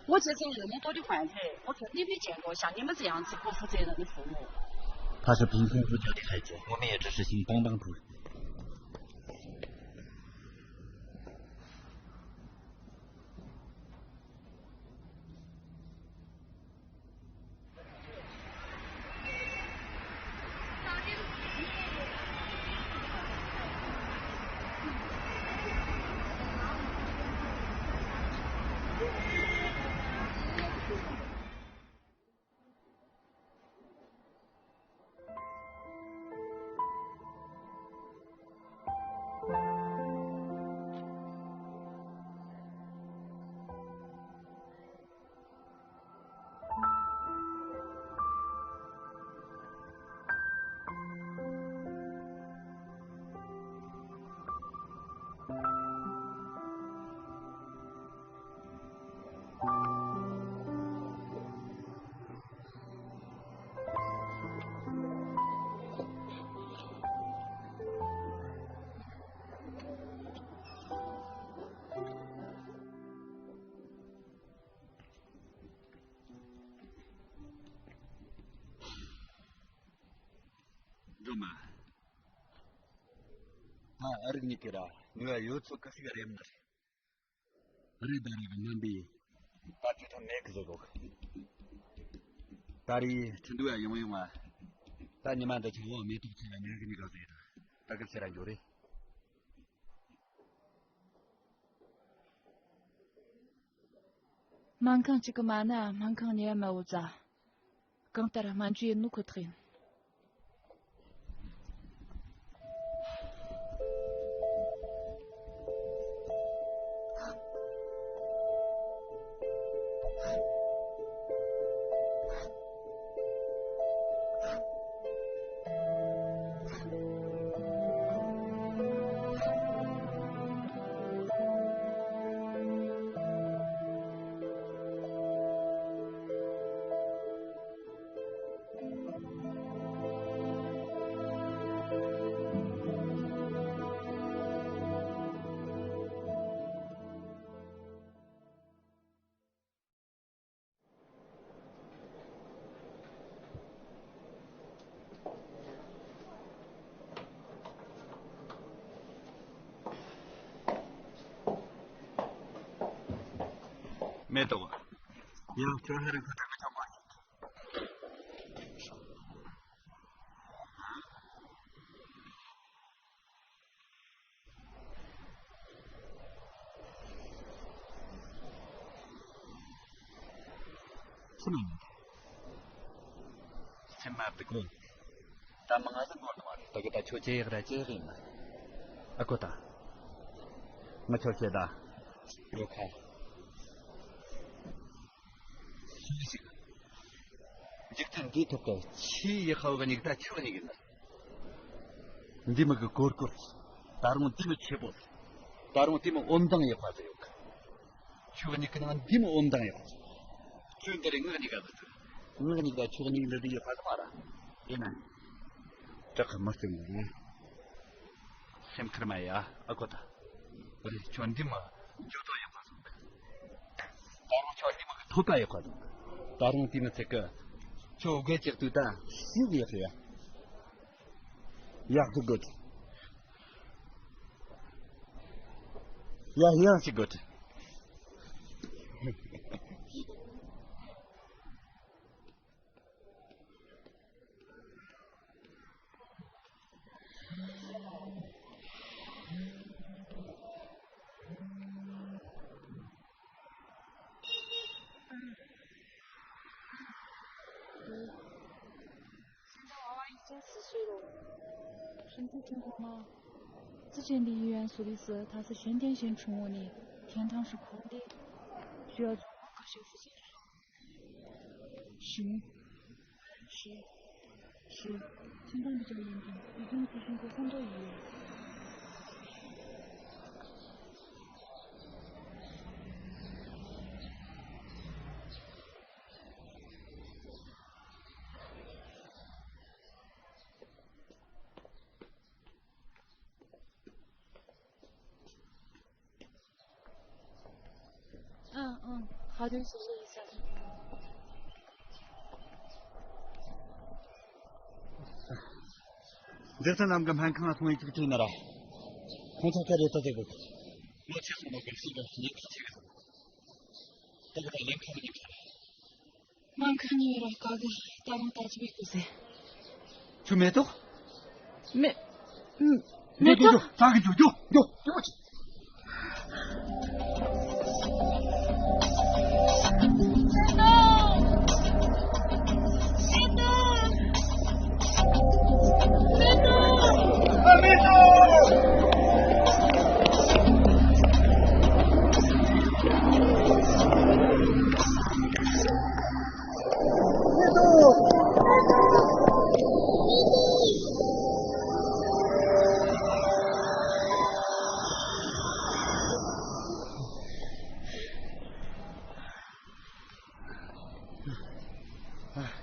我接触那么多的患者，我真的没见过像你们这样子不负责任的父母。他是凭空胡诌的孩子，我们也只是想帮帮他。 སྒྲོལ་མ། ད་ཨ་རིག་གཉིས་ཀྱི་ར་ནུས་པ་ཡོད་ཚོད་གི་ཞིག་རེད་མ་རེད། རེད་ད་རེད་གི་ངན་པས་ད་ཅི་ཐུབ་མེད་གི་ཟེར་གོ་གི། ད་རེས་ཁྲི་འདུག་ཡ་ཡོང་ཡོང་བ། ད་ཉི་མ་འདི་ཆ་བོ་མེ་ཏོག་ཆེ་ལ་ཉན་གི་མི་ག་ཟེར་ད་གི་ཟེར་ར་འགྱོ་རེད། སྨན་ཁང་གཅིག་གི་མ་ན་སྨན་ཁང་གཉིས་མ་འོ་ཙ། གང་ལྟར་སྨན་བཅོས་ཡིན་ནོ་ཁོ་ཐག་ཡིན། མེ་ཏོག་ཡང་ཁྱོད་ཧ་རིང་ཁ་ཐག་མི་ཐོག་མ། སེམས་མ་སྡུག་གོ། ད་མང་ང་ཟིག་གོ་ནི་མ་རེད། ད་གི་ད་ཁྱོད་ཅེ་ཡག་ར་ཅེ་ཡག་ཡིན་ན། ཨ་ཀོ་ད། ང་ཁྱོད་ཤེས་ད། ཡོད་ཁ། ཤེས་ཤིག་འཇིག་རྟེན་འདིའི་ཐོག་གི་ཆེས་ཡག་པ་གི་མྱིག་ད་ཁྱོད་གཉིས་ཡིན་ན། འདི་མི་གི་གོར་གོར། ད་རུང་འདི་མི་ཆེ་པོ། ད་རུང་དེ་མི་འོད་མདངས་ཡག་པ་ཟིག་ཡོད་གི། ཁྱོད་གཉིས་ཀྱི་ནང་འདི་མི་འོད་མདངས་ཡག་པ་ཟིག་ཁྱོད་འདི་རེད་ངོས་གཉིས་ཀ་ཟིག་ངོས་གཉིས་ཀ་ཁྱོད་གཉིས་འདི་འདི་ཡག་པ་ཟིག་མ་ར། ཡིན་ན། སྐྲག་གི་མི་སེམས་འདི་རེད། སེམས་ཁུར་མ་ཡ་ཨ་ཁོ་ད། རེད་ཁྱོད་འདི་མི་འཇུ་ཐོ་ཡག་པ་ཟིག་ད་རུང་ཁྱོད་འདི་མི་གི་ཐོད་པ་ཡག་པ་ཟིག་ད་རུང་དེ་མི་ཚད་གི། ཁྱོད་དགེ་ཅག་དུས་ད་ཤིན་ཏུ་ཡག་རེད་ཡ། ཡག་ཏུ་དགོད། ཡ་ཡང་ཞིག་དགོད། ཡང་ཐང་ཧྲི་ཁོང་དེ་ཞུ་ཡ་ཚོ་ཁ་ཤས་ཤུ་ཅན་ཞུ་ཞུ་ཞུ་ཁྱིམ་ཚང་དུ་ཅག་ཡིན་ཀྱང་ཡིག་ཚང་དུ་ཤུ་ཁོ་སམ་ཏོ་ཡིན། ཨང་ཨང་། ཧ་དོན་སོ་སོ་ཡིན་ས་རེད། འདི་ཚོ་རྣམས་ཀྱི་སྨན་ཁང་ལ་སོང་ཡིག་ཚིག་བྲིས་ན་ར། ཁོང་ཚོ་ག་རེ་ལྟ་དེ་དགོས། ལོ་ཆེ་སོང་ནོ་གི་སུ་ག་ལེན་ཁ་ཆེ་གི་སོང་། ད་གི་ད་ལེན་ཁ་མི་ཉིད་ས་རེད། སྨན་ཁང་ཉོས་ར་དཀའ་གི། ད་རུང་ད་ཅི་བྱེད་དགོས་ཟེར། ཁྱོད་མེ་ཏོག་མེ་མེ་ཏོག་ཏོག་ཏོག་ཏོག་ཏོག་ཏོག་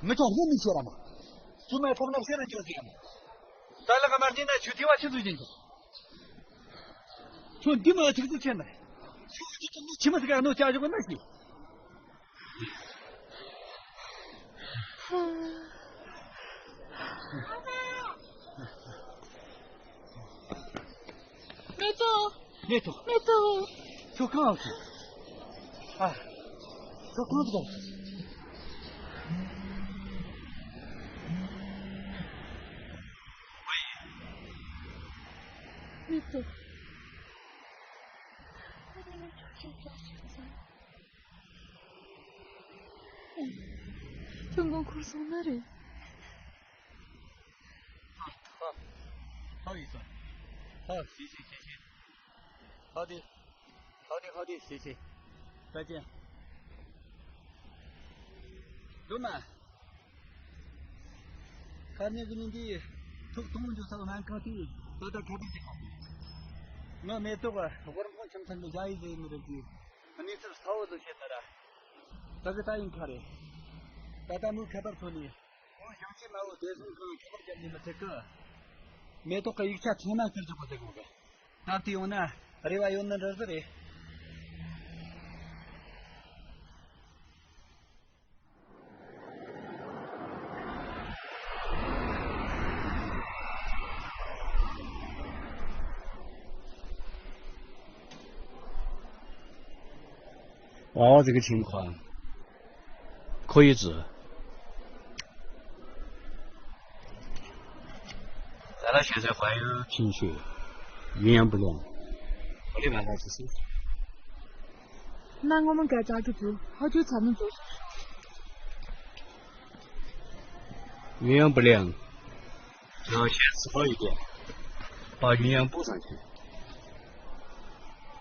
མི་ཚོགས་ལྷན་ནས་ཤེས་ར་མ། ཚུལ་མའི་ཐོག་ན་ཤེས་ར་འཇོག་ཟིག་ཡང་། ད་ལག་མ་འདི་ན་ཆུ་ཐི་བ་ཆུ་ཚུལ་ཅན་གྱི། ཁྱོད་འདི་མ་ཐུག་ཚུལ་ཆེ་ན། ཁྱོད་འདི་ཀྱི་མི་ཆི་མ་ཟིག་ཨ་ནོ་ཅག་ཞོག་ན་ཤི། མེ་ཏོག་མེ་ཏོག་མེ་ཏོག་ཁྱོད་གང་ཨ་ཁྱོད། ཨ། ཁྱོད་གང་དུ་གང་། མེ་ཏོག་ཁྱོད་མགོ་འཁོར་སོང་ན་རེད། ཧ་ཧ་ཡིན་ས། ཧ་ཤི་ཤི་ཤི་ཤི། ཧ་དེ། ཧ་དེ་ཧ་དེ་ཤི་ཤི། ད་ཅན། རྡོ་མ། ཁ་ཉེ་གི་ནི་འདི། ཐུག་ཐུང་འཇུ་ས་སྨན་ཁང་དེ། ད་ལྟ་ཁ་པར་ཅིག་ཁ། ང་མེ་ཏོག་ག་ཧོར་ཁོང་ཁྱིམ་ཚང་གི་ཞ་ཡི་ཟེར་མི་རེད་དེ། གནས་ཚུལ་གསལ་བོ་དུ་བཤད་ན་ར། ད་གི་ད་ཡིན་ཁ་རེད། ད་ལྟ་མོའི་ཁ་པར་ཐོན་ནས། ཁོང་ཞིང་ཆེན་མ་བོ་བདེ་སྲུང་ཁང་ཁ་པར་བརྒྱབ་ནས་མི་ཐུབ་གི། མེ་ཏོག་གི་ཡིག་ཆ་ཚང་མ་ཁྱེར་ཆོག་གི་ཟེར་གོ་གི། ད་དེ་ཡོང་ན་རེ་བ་ཡོད་ནི་འདྲ་ཟིག་རེད། ཝང་ཝང་这个情况，可以治。咱俩现在还有贫血，营养不良，我没办法去吃。那我们该咋个做？好久才能做手术？营养不良，要先吃好一点，把营养补上去。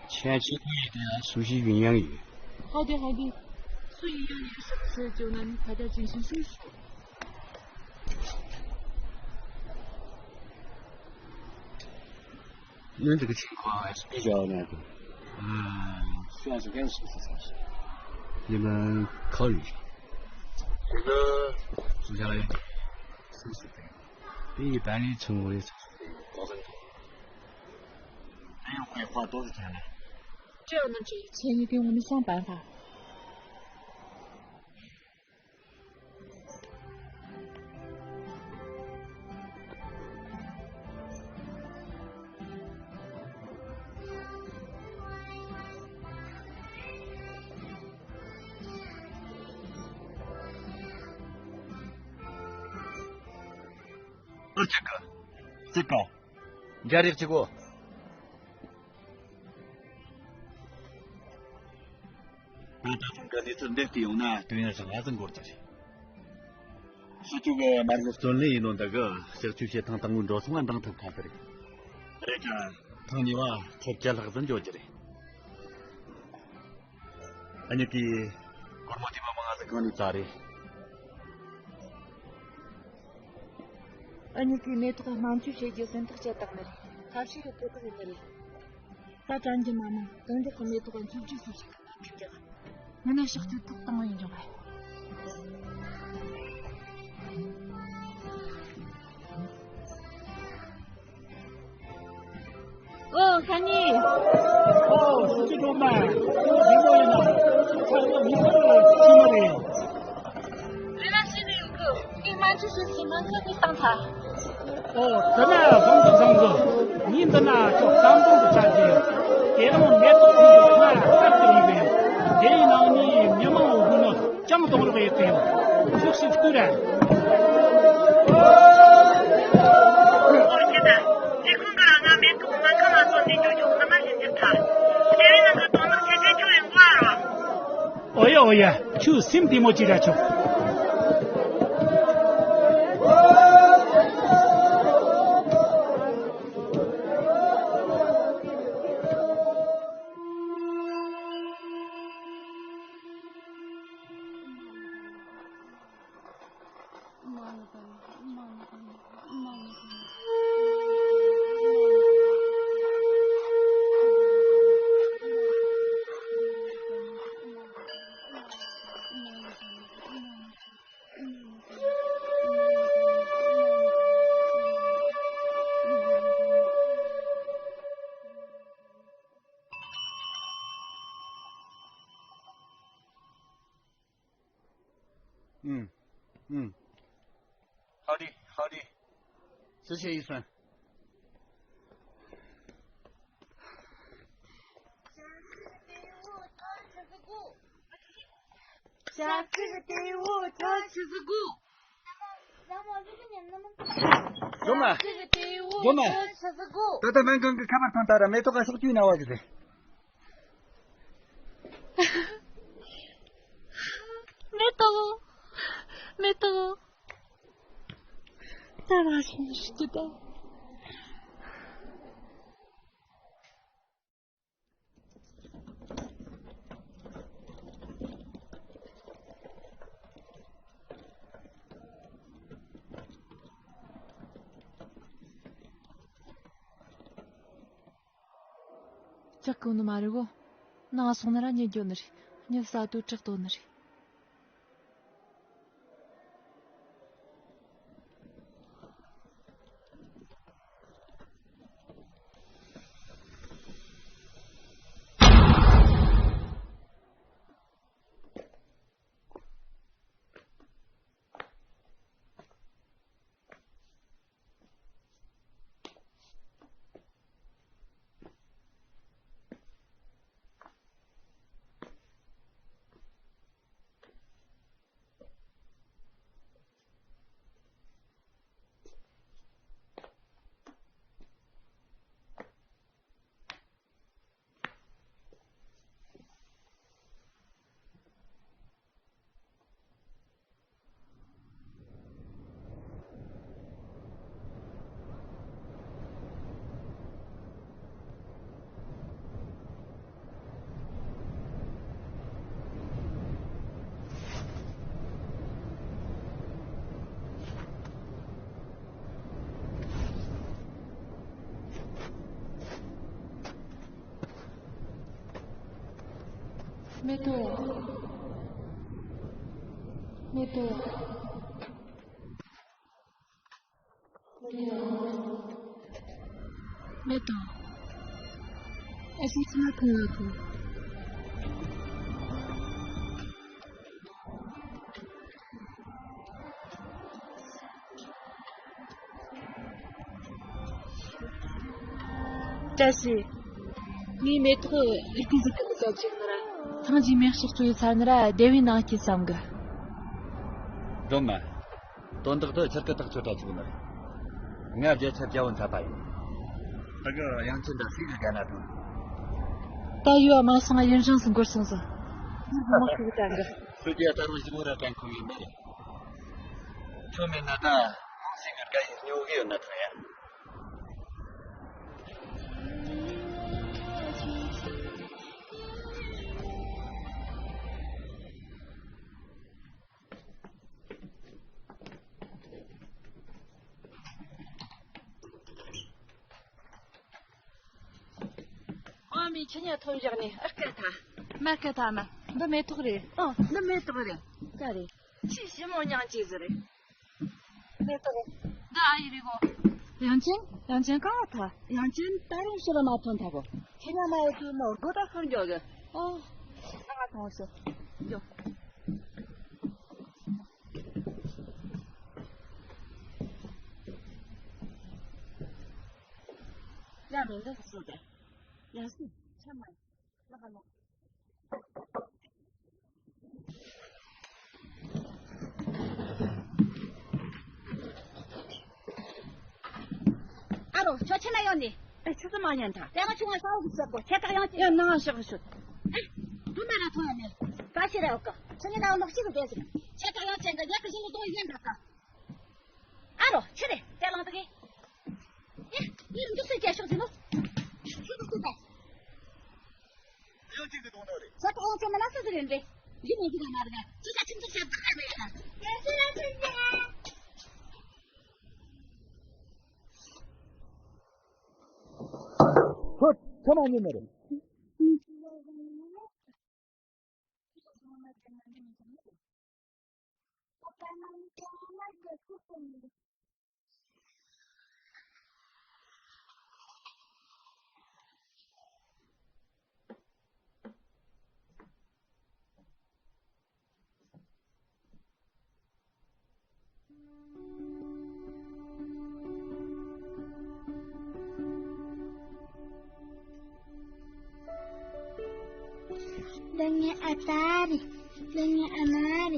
前期补一点苏西营养液。好的，好的。苏西营养液什么时候就能排到进行手术？ 您这个情况还是比较那个，嗯，需要时间是不是？你们考虑一下。这个住下来手术费比一般的成功的手术费高很多。那要会花多少钱呢？这样呢，这一切你给我们想办法。 ཨ་ཅག་ག་ཙི་ཀའོ། འཇའ་རིགས་གཅིག་གོ། ད་ལྟ་ཚང་གི་གནས་ཚུལ་འདེབས་ཏེ་ཡོང་ན་དོན་ཡོད་ཅིག་ང་ཚོ་འགོར་གྱི་རེད། སྤྱི་གཅོད་ཀྱི་མ་དངུལ་བརྩོན་ལེན་ཡིན་ནོ་འདི་གི་ཞག་བཅུ་བྱེད་ཐེངས་དང་པོའི་འགྲོ་སོང་ང་འདང་ཐུབ་ཁ་ཐུག་རེད། རེད་ཀྱང་ཐེངས་གཉིས་པ་ཐོབ་བརྒྱ་ལྷག་ཙམ་འཇོག་རྒྱུ་རེད། ཨ་ནི་ཀི། སྒོར་མོ་དེ་མ་མང་ང་ཟིག་གང་ནས་བཙལ་རེད། ཨ་ནི་ཀི་མེ་ཏོག་དམངས་གཙོ་བྱེད་རྒྱུ་སེམས་ཐག་བཅད་བཏང་ནི་རེད། ཐབས་ཤེས་ཡོད་ཐུབ་ཀི་རེད་ནི་རེད། ད་དྲན་གྱི་མ་མང་དང་འདི་གི་མེ་ཏོག་གི་མཚོ་རྒྱུག་སོགས་ཤིག་གི་ཐབས་ཤེས་རྒྱག་ངས་ནི་ཕྱག་ཚོད་ཐོག་བཏང་བ་ཡིན་ཀྱང་རེད། ཨོ། ཤ་ཉེ། ཨོ། སུ་ཅི་སྒྲོལ་མ། ཁྱོད་རིང་པོ་ཡིན་ན། ཁྱོད་ཚོ་མི་ཁ་ལོ་ཤི་མ་རེད། རེ་བ་ཞིག་ཡོད་གི། ངས་སྨན་བཅོས་བྱེད་སའི་སྨན་ཁང་ནས་བཏང་ཐལ། ཨོ། དེ་ན་བཟང་གི་བཟང་གི། ངས་འདི་ན་ཁྱོད་བསམ་བློ་འདི་ཆགས་ཀྱི་ཡོད། དེ་རིང་མེ་ཏོག་ཚོ་གི་ཁ་ལ་སྟབས་བདེ་ཡིན་པས། དེ་ཡི་ནང་ནས་མི་མང་བོ་ནི་ཅང་གཏོང་རོགས་ཡོད་ཀྱི་ཡོད། ཤུགས་ཤིག་བསྐུལ་ར། ཨོ་ཁྱེད་ད། ལས་ཁུངས་གི་ང་མེ་ཏོག་སྨན་ཁང་ལ་སོང་ནས་ཅོ་ཅོ་ཁ་མ་ཞིག་འཇིབ་ཐལ། དེ་རིང་ནང་གི་དོ་སྣང་བྱེད་དུས་ཁྱོད་ཡིན་གོ་ཨ་རོ། ཨོ་ཡ་ཨོ་ཡ། ཁྱོད་སེམས་བདེ་མོ་ཅིག་ར་ཆོག་ཨུམ། ཨུམ། ཧའོ་ཌི། ཧའོ་ཌི། ཟི་ཆི་ཡིན་སོང་། སྒྲོལ་མ། སྒྲོལ་མ། ད་ལྟ་སྨན་ཁང་གི་ཁ་པར་ཐོན་ད་ར་མེ་ཏོག་ག་ཤོག་བཅུའི་ན་བ་གི་ཟེར། མེ་ཏོག་མེ་ཏོག་ད་ར་སོང་ཞིག་ད། ཅག་གི་ནི་མ་རེད་གོ། ནང་སོང་ན་ར་ཉལ་འགྱོ་ནི་རེད། ཉལ་ས་དུ་དྲག་ཏོ་ནི་རེད། མེ་ཏོག་མེ་ཏོག་མེ་ཏོག་ཨ་ཅེ་ཁྱི་མ་ཐུང་ལ་ཐུང་། བཀྲ་ཤིས། ངའི་མེ་ཏོག་ཨེ་ཀི་ཟིག་གི་ལ་ཅིག་ནི་ར་ཐང་ཅིག་མེ་ཤོག་ཚོ་ཡི་ཚར་ནི་ར་སྡེ་བའི་ནང་སྐྱེས་བསམ་གི། སྒྲོལ་མ། དོན་དག་དེ་ཁྱེད་ཀྱི་ཐག་ཆོད་ད་ཅིག་ནི་རེད། ང་རྒྱལ་ཚབ་རྒྱལ་བོ་འཐབ་པ་ཡིན། ད་གི་དབྱངས་ཅན་ད་སུས་གི་དགའ་ན་ཐང་། ད་ཡོད་མ་སོང་ཡུན་རིང་སུ་འགོར་སོང་ཟིག་ངས་མི་མ་ཤི་གི་དྲན་གི། སུ་རྒྱལ་ད་རུང་ཞི་མོ་ར་དྲན་ཁོམ་ཡོད་མེད། ཁྱོད་མེད་ན་ད་ནང་སེམས་ཀྱི་དགའ་ཡི་སྨྱོ་གི་ཡོད་ན་ཐང་ཡ། ཁྱི་ཉལ་ཐོམ་བཞག་ནས་ཨ་སྐད་ཐ། མ་སྐད་ཐ་མ། འདི་མེ་ཏོག་རེད། ཨ་འདི་མེ་ཏོག་རེད། ཀ་རེད། ཁྱི་ཞི་མོ་མྱང་ཅི་ཟི་རེད། མེ་ཏོག་རེད། འདི་ཨ་ཡི་རེད་གོ། ཡང་ཅན། ཡང་ཅན་གང་ཐ། ཡང་ཅན་ད་རུང་ཕྱི་ལ་མ་ཐོན་ཐ་གོ། ཁྱི་ཉལ་མ་ཡི་དུས་མོ་སྒོ་ད་ཁར་འཇོག་གི། ཨོ། ང་ཐོང་ཤོ། འཇོག་ཡ་མི་འདུག་སུ་དེ། ཡང་སུ་ཆ་མ་ལ་ཧ་ལོ། ཨ་རོ་ཁྱོད་ཆི་ན་ཡོང་ནི། ཨེ་ཆི་ཟི་མ་ཉན་ཐ། ལས་ང་ཆུང་ང་ས་འོག་གི་ཟེར་གོ་ཁྱེད་ཀ་ཡང་ཅི། ཡང་ནང་ང་ཤག་ཤོད། ཨེ་དུ་མ་ར་ཐོང་ཡ་མེད། ད་ཤི་ར་འོག་གི་ཆི་ངི་ནང་ལོག་ཤི་གི་བསྡད་ཟིན། ཁྱེད་ཀ་ཡང་ཅན་གི་ཡག་གི་ཤི་ནི་དོ་ཡིན་ད་ཀ། ཨ་རོ་ཁྱེད་རེད་དེ་ལང་དུ་གི། ཨེ་ཡིན་འདུག་སེ་རྒྱ་ཤོག་ཟིན་ནོ། ཤི་འདུག་སེ་ད། ཡང་གཅིག་གི་གཏོང་ཐབས་རེད། ས་ཐོག་ཚོ་མ་ལ་སུ་ཟིན་རེད། ཡིན་མི་འདུག་ག་མ་རེད། ཅི་ས་ཁྱིམ་ཚོ་ཤ་སྟག་རེད་ཡ། ཡ་ཤི་ལ་ཁྱིམ་ཚོ། ཧོ། ཚང་མ་ཉོས་ནི་རེད། འདི་ངའི་ཨ་ཕ་རེད། འདི་ངའི་ཨ་མ་རེད།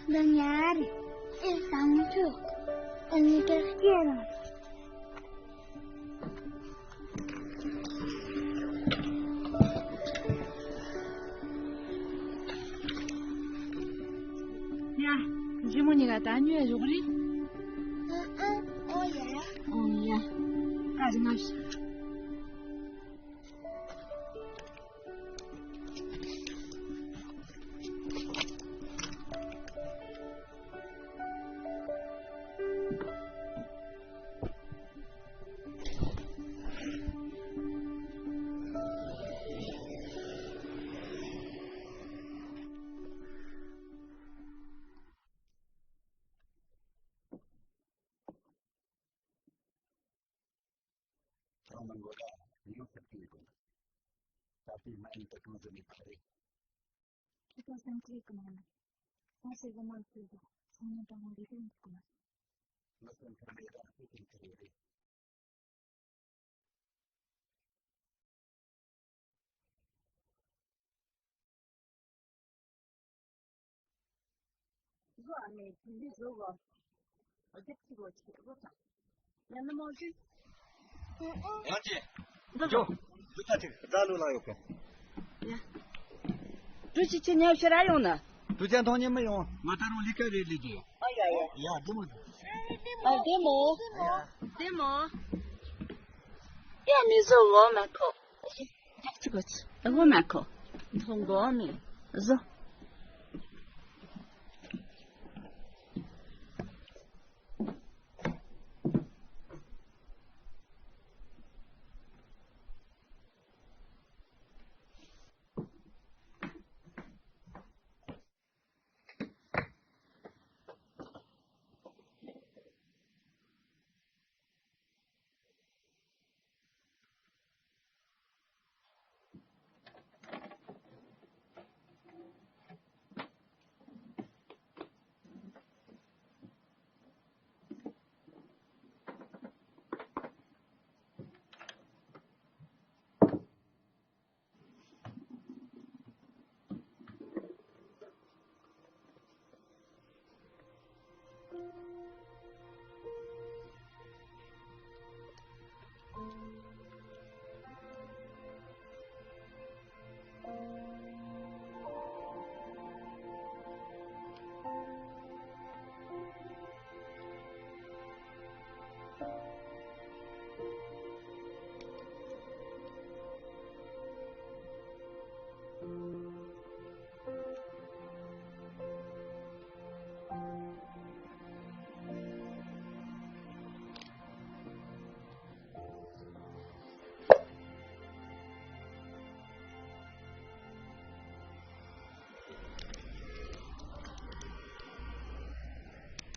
འདི་ང་རེད། ཨེ་བཟང་ཆོག་ཨ་ནི་ཀ་སྐྱེས་རང་། ཡ། ཞི་མོ་གཉིས་ཀ་ད་ཉོས་ཡོད་རེད། ཨ་ཨ། ཨོ་ཡ། ཨོ་ཡ། ད་རིང་ང་ཞིག་ཚང་མ་མགོ་ལ་ཡོད་ཟེར་གྱི་ཡོད། ད་ལྟའི་མ་ཡིན་པ་གང་ཟེར་ནས་ཕ་རེད། ཁྱེད་ཚོ་སེམས་ཁྲལ་གི་མ་ན། ང་ཟེར་གི་མ་ཟེར་གི་ཚང་མ་དྲང་མོ་རེད་དེ་མི་གི་མ། ང་སེམས་ཁྲལ་མེད་ད་ཁྱེད་ཀྱི་ཁྱེད་རེད། ཡང་ཅི། འགྲོ། འདི་ལྟ་ཅིག་རྫ་ལུ་ལ་ཡོད་གི། ཡ། འགྲོ་ཅི་ཅི་ཉལ་ཤི་ར་ཡོང་ན། དུ་ཅན་མཐོང་ཉན་མི་ཡོང་། ང་ད་རུང་ལི་ཀ་རེད་ལི་ཅི། ཨ་ཡ་ཡ། ཡ་བདེ་མོ། ཨ་བདེ་མོ། བདེ་མོ། ཡ་མི་བཟོ་འོ་མ་ཁོ། ཅི་གོ་ཅི། འོ་མ་ཁོ། མཐོང་གོ་མི། བཟོ།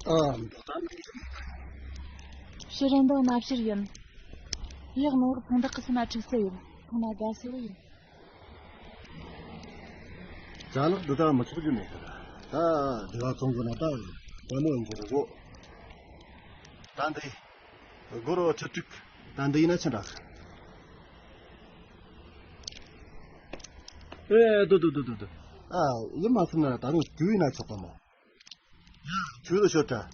ཨ། ཕྱི་རོལ་འདི་མ་ཕྱིར་ཡིན། ཡག་ནོར་ཕུང་བདག་གི་སེམས་ལ་འཁྲུག་སེ་ཡོད། ཕུང་ན་དགའ་སེ་ཡོད། ཅ་ལག་འདི་དག་མི་ཆོག་རྒྱུ་མེད་གི། ད་སྡེ་བ་ཚོང་གི་ན་ད་དཔེ་མོ་ཡིན་གི་རེད་གོ། ད་འདི་སྒོར་ཁྲི་དྲུག་ད་འདི་ཡིན་ན་ཆི་འདྲ། ཨེ་དུ་དུ་དུ་དུ་དུ། ཨ། ཡིན་མ་ཐུབ་ན་ད་རུང་དུས་ཡིན་ན་ཆོག་གི་མོ། ཡ། ཁྱོད་ལ་ཤོད་དྲ།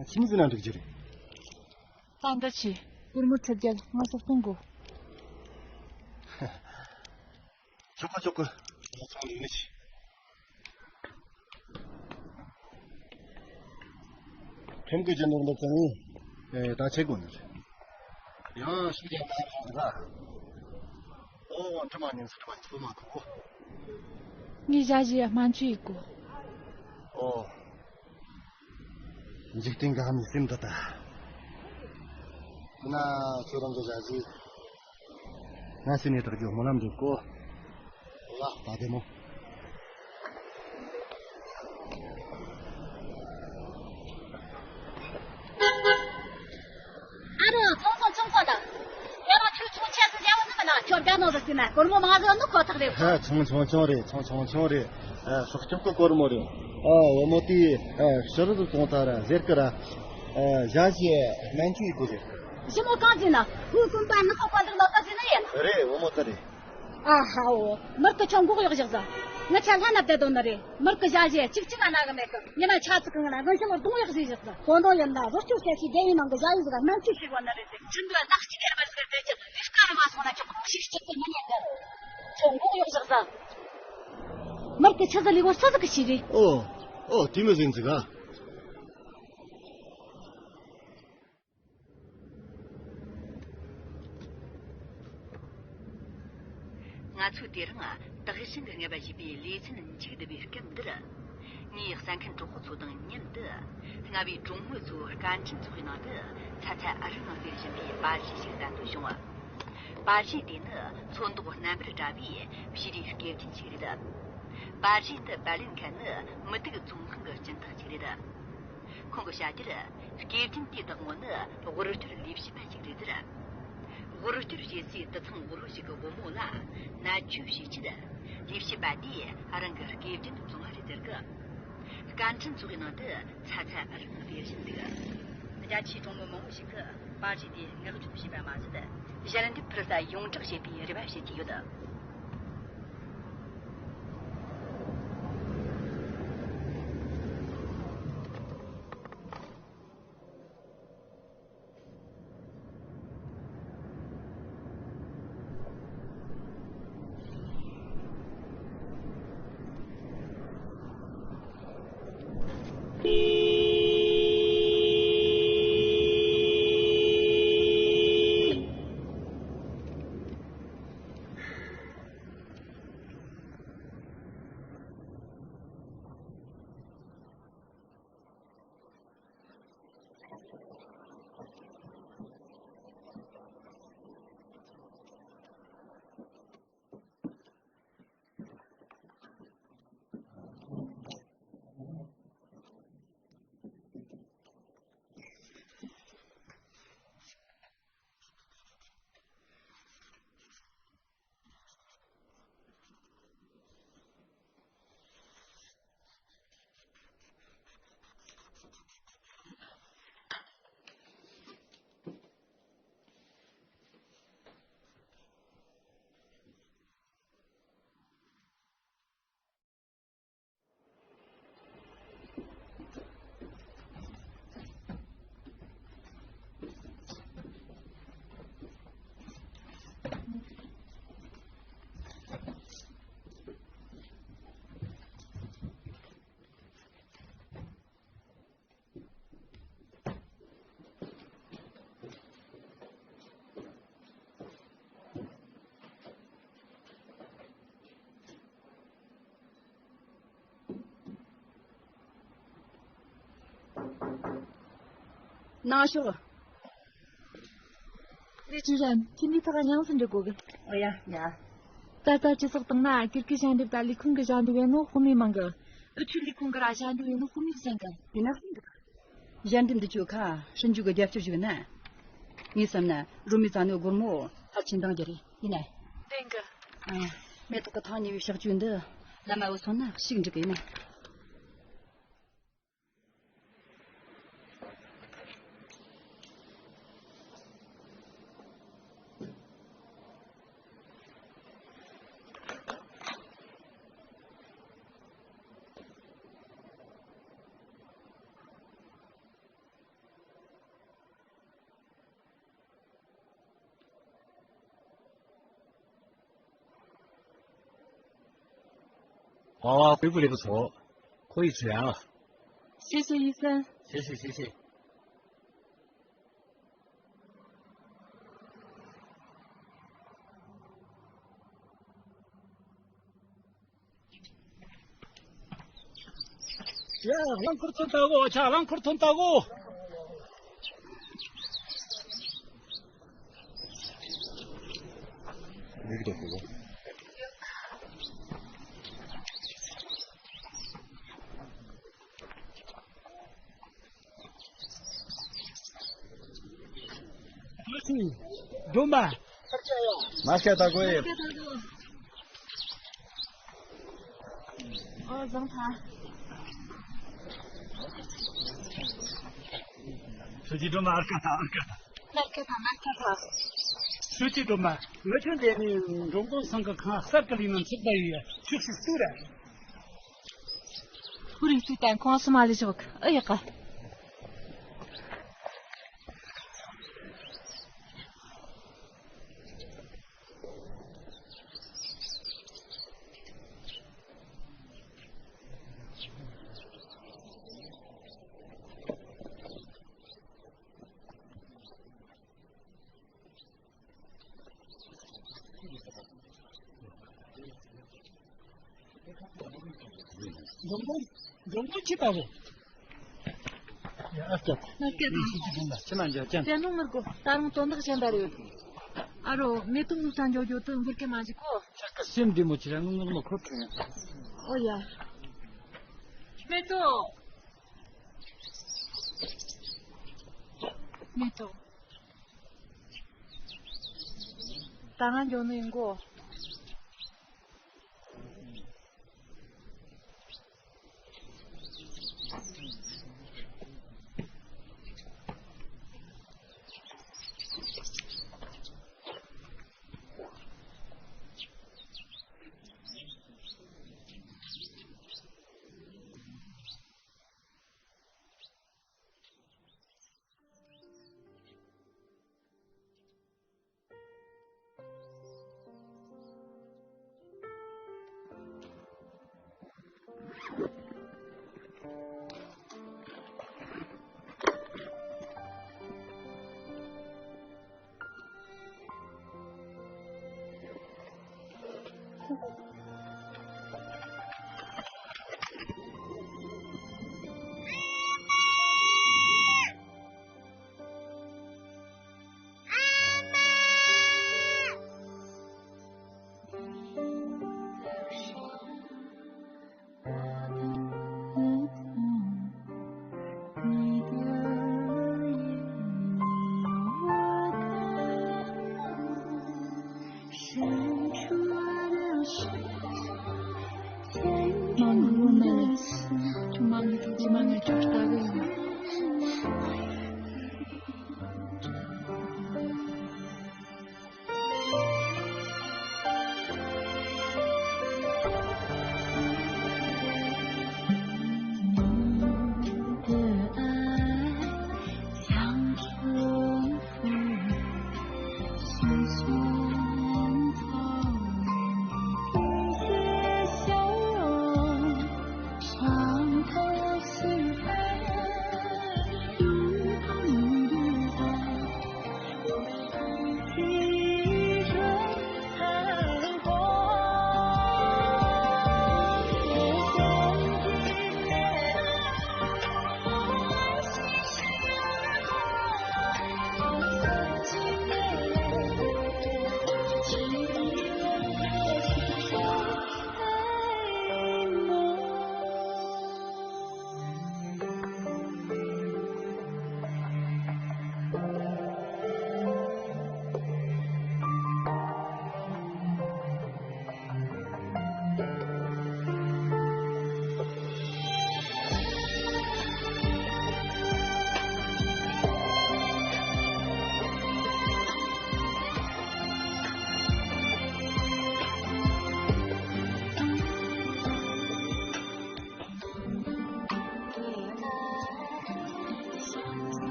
ཨ། ཁྱིམ་ཟིན་ན་འགྲིག་རྒྱུ་རེད། ད་འདི་ཆི། སྒོར་མོ་ཚུར་རྒྱག་ང་སོགས་གཏོང་དགོ། ཆོག་གི་ཆོག་གི། ང་ཚོང་ལས་ནི་ཆི། ཁྲིམས་ཀྱི་རྒྱུ་ནོར་འདི་ཙམ་ཡིན། ཨེ། ད་ཆེ་དགོ་ནི་རེད། ཡང་ཤུགས་རྒྱག་མ་རེད་ལ། ཨོ། དྲི་མ་ཉན་སི་དྲི་མ་ཉན་སི་མ་ཁོ། ངས་ཞ་ཞི་ཡ་སྨན་བཅོས་ཡེད་དགོ། ཨོ། འཇིག་རྟེན་གྱི་ཧ་མའི་སེམས་འདི་ལྟ། ཁོ་ན་ཁྱོད་རང་གི་ཞ་ཞི། ང་སེམས་ནས་དྲག་རྒྱུ་སྨོན་ལམ་འདེབས་གོ། ལ་ད་བདེ་མོ། ཨ་རོ། ཚོང་ཚོང་ཚོང་ཚོང་ད། ཡ་ར་ཁྱོད་ཚོང་ཆེ་སུ་ཡ་བ་ནི་མ་ན་ཁྱོད་རྒྱ་ནོ་ཟེར་ཟིན་ན་སྒོར་མོ་མང་ཟེར་ནི་ཁོ་ཐག་རེད། ཧ། ཆུང་ཆུང་ཆུང་རེད། ཆུང་ཆུང་ཆུང་རེད། ཨ། སྲོག་སྐྱོབ་ཀྱི་སྒོར་མོ་རེད། ཨ། བུ་མོ་དེས། ཨ། ཕྱི་རོལ་དུ་གཏོང་ཐལ་ར་ཟེར་གི་ར། ཨ། ཞ་ཞི་སྨན་བཅོས་ཡེད་དགོ་ཟེར། ཞི་མོ་གང་ཟིན་ན་ཧུ་ཀུན་པ་ནི་ཁོ་པ་འདུག་ལོ་ད་ཟིན་ན་ཡིན། རེད། བུ་མོ་དེ་རེད། ཨ་ཧའོ། མིར་ཀི་ཆང་འགོག་ཡག་བཞག་ཟ། ང་ཆ་ལྷན་ན་བསྡད་དོ་ནི་རེད། མིར་ཀི་ཞ་ཞི་གཅིག་གཅིག་ང་ན་གི་མེད་གི། ཉི་མ་ཆ་ཚིག་གི་ང་ན་རྒན་ཤི་མར་གདུང་ཡག་བཞེས་བཞག་ཟ། ཁོ་འདོ་ཡིན་ན་བཟོ་སྐྱོ་སྐྱ་ཤི་རྒྱ་ཡིན་ནང་གི་ཞ་ཡིན་ཟིག་སྨན་བཅོས་ཤིག་བ་ནི་རེད་ཟེར། ཆུ་འདོད་ལག་གཅིག་ཡར་མར་ཟིག་བསྡད་ཀྱི་ལུས་ཀ་རུ་མ་སོང་ན་ཁྱོད་ཁོང་ཞིག་སྐྱིད་པོ་མི་ཉན་གི། ཁྱོད་འགོག་ཡག་བཞག་ཟ། མིར་ཀི་ཆི་ཟི་ལི་བོ་སུ་ཟིག་གི་ཤི་རེད། ཨོ། ཨོ། དེ་མི་ཟིན་ཟིག་ཨ། ང་ཚོས་དེ་རིང་དག་ཞིང་གི་ལྔ་པ་ཞེས་པའི་ལེ་ཚན་མཇུག་བསྡུ་བའི་སྐབས་འདིར། ངའི་གསན་མཁན་གྲོགས་པོ་ཚོ་དང་མཉམ་དུ། རྔ་བའི་གྲོང་མི་ཚོའི་སྐད་འཕྲིན་ཚོགས་པའི་ནང་དུ་ཚ་ཚ་འུར་འུར་ངང་སྟེར་བཞིན་པའི་པར་གཞས་ཤིག་གསན་དུ་བྱུང་བ། པར་གཞས་དེ་ནི་ཚོན་མདོག་རྣམ་པར་བཀྲ་བའི་བྱི་རིལ་སྐེ་རྒྱན་ཞིག་རེད། པར་གཞས་འདི་པར་ལེན་མཁན་ནི་མུ་ཏིག་ཚོང་ཁང་གི་སྦྱིན་བདག་ཅིག་རེད། ཁོང་གིས་བཤད་རྒྱུར། སྐེ་རྒྱན་དེའི་བདག་མོ་ནི་དབུལ་སྐྱོར་ལས་བྱེད་པ་ཞིག་རེད་ཟེར། དབུལ་སྐྱོར་བྱེད་སའི་དུད་ཚང་དབུལ་བོ་ཞིག་གི་བུ་མོ་ལ་ནད་བཅོས་བྱེད་ཆེད། ལས་བྱེད་པ་དེས་རང་གི་སྐེ་རྒྱན་བཙོང་བ་རེད་ཟེར་གི། སྐད་འཕྲིན་ཚོགས་པའི་ནང་དུ་ཚ་ཚ་འུར་འུར་སྟེར་བཞིན་འདུག། རྒྱ་ཆེའི་གྲོང་མི་མང་པོ་ཞིག་གིས་པར་གཞས་དེ་བསྔགས་བརྗོད་བྱས་པ་མ་ཟད། ཞལ་འདེབས་ཕུལ་ས་ཡོངས་གྲགས་བྱེད་པའི་རེ་བ་བྱེད་ཀྱི་ཡོད། ནང་ཤོག། ལས་ཅུང་ཞན་ཁྱིམ་པའི་ཐག་ཉངས་སུ་འགྲོ་དགོས་གི། ཨོ་ཡ་ཡ། ད་ལྟ་སྤྱི་ཚོགས་སྟེང་ན་ཀིར་ཀི་ཞལ་འདེབས་དང་ལས་ཁུངས་ཀྱི་ཞལ་འདེབས་ཡིན་ནོ་དཔེ་མི་མང་གི། ཨུ་ཆུ་ལི་ཁུང་གི་ར་ཞྭ་འདྲ་ཡོད་ནོ་ཁུ་མིག་སེང་གི་ཡིན་ན། ཞྭ་འདི་འདི་ཆུ་ཁ་ཧྲིན་ཇུ་གི་རྒྱབ་སྐྱོར་ཞིག་ན། ངས་བསམ་ན་རུ་མི་ཙ་ནོ་སྒོར་མོ་ཕལ་ཆེན་འདང་རྒྱུ་རེད། ཡིན་ན། བདེན་གི། ཨ། མེ་ཏོག་གི་ཐང་ཉེ་བའི་ཕྱག་མཆོད་འདི་བླ་མ་འོ་སོང་ན་ཞིག་འགྲིག་གི་ཡིན་ན། ཨ། ཨ། ཨ། ཨ། ཨ། ཨ། 谢谢医生。谢谢，谢谢。 ཡ། རླངས་འཁོར་ཐོན་ལྟ་གོ། ཨ་ཅག་རླངས་འཁོར་ཐོན་ལྟ་གོ། སྒྲོལ་མ། མ་སྐད་ད་གོ་ཡེ། ཨོ། བཟང་ཐལ། ཆོས་ཀྱི་སྒྲོལ་མ། ཨར་ཀ་ཐ། ཨར་ཀ་ཐ། ཨར་ཀ་ཐ། ཨར་ཀ་ཐ། ཆོས་ཀྱི་སྒྲོལ་མ། ངས་ཁྱོད་འདི་ནས་འགྲོ་མགོན་ཚང་གི་ཁང་གསར་གི་ལས་ནང་ཚུགས་པ་ཡིན། ཆོས་ཤིག་གསུང་ར། ཁོ་རིག་ཚུལ་དང་ཁོང་སུ་མ་ལས་ཞོག་ཨེ་ཡག་ག། འཛོམས་འཛོམས་འཛོམས་འཛོམས་ཅི་ལྟ་བུ། ཡ། ཨ་སྐད། ཨ་སྐད། ཡེ་ཤེས་ཀྱི་སྒྲོན་མ། ཕྱི་ནང་འཇོག་ཅན། དེ་ནོ་མི་དགོ། ད་རུང་དོན་དག་གཞན་པ་རེད། ཨ་རོ། མེ་ཏོག་ངུ་ཚང་འཇོག་རྒྱུ་དུ་འབུར་སྐད་མ་ཞིག་གོ། ཆག་གི་སེམས་བདེ་མོ་ཅི་ར། ངུ་ངུ་མ་ཁོ་ཁྲོ་ཡ། ཨོ་ཡ། མེ་ཏོག་མེ་ཏོག་ད་ང་འཇོག་ནི་ཡིན་གོ། མང་གི་རུ་མེད། ཁྱོད་མང་གི་ཐུགས་རྗེ་མང་གི། ཁྱོད་ལྟ་གི་ཡིན།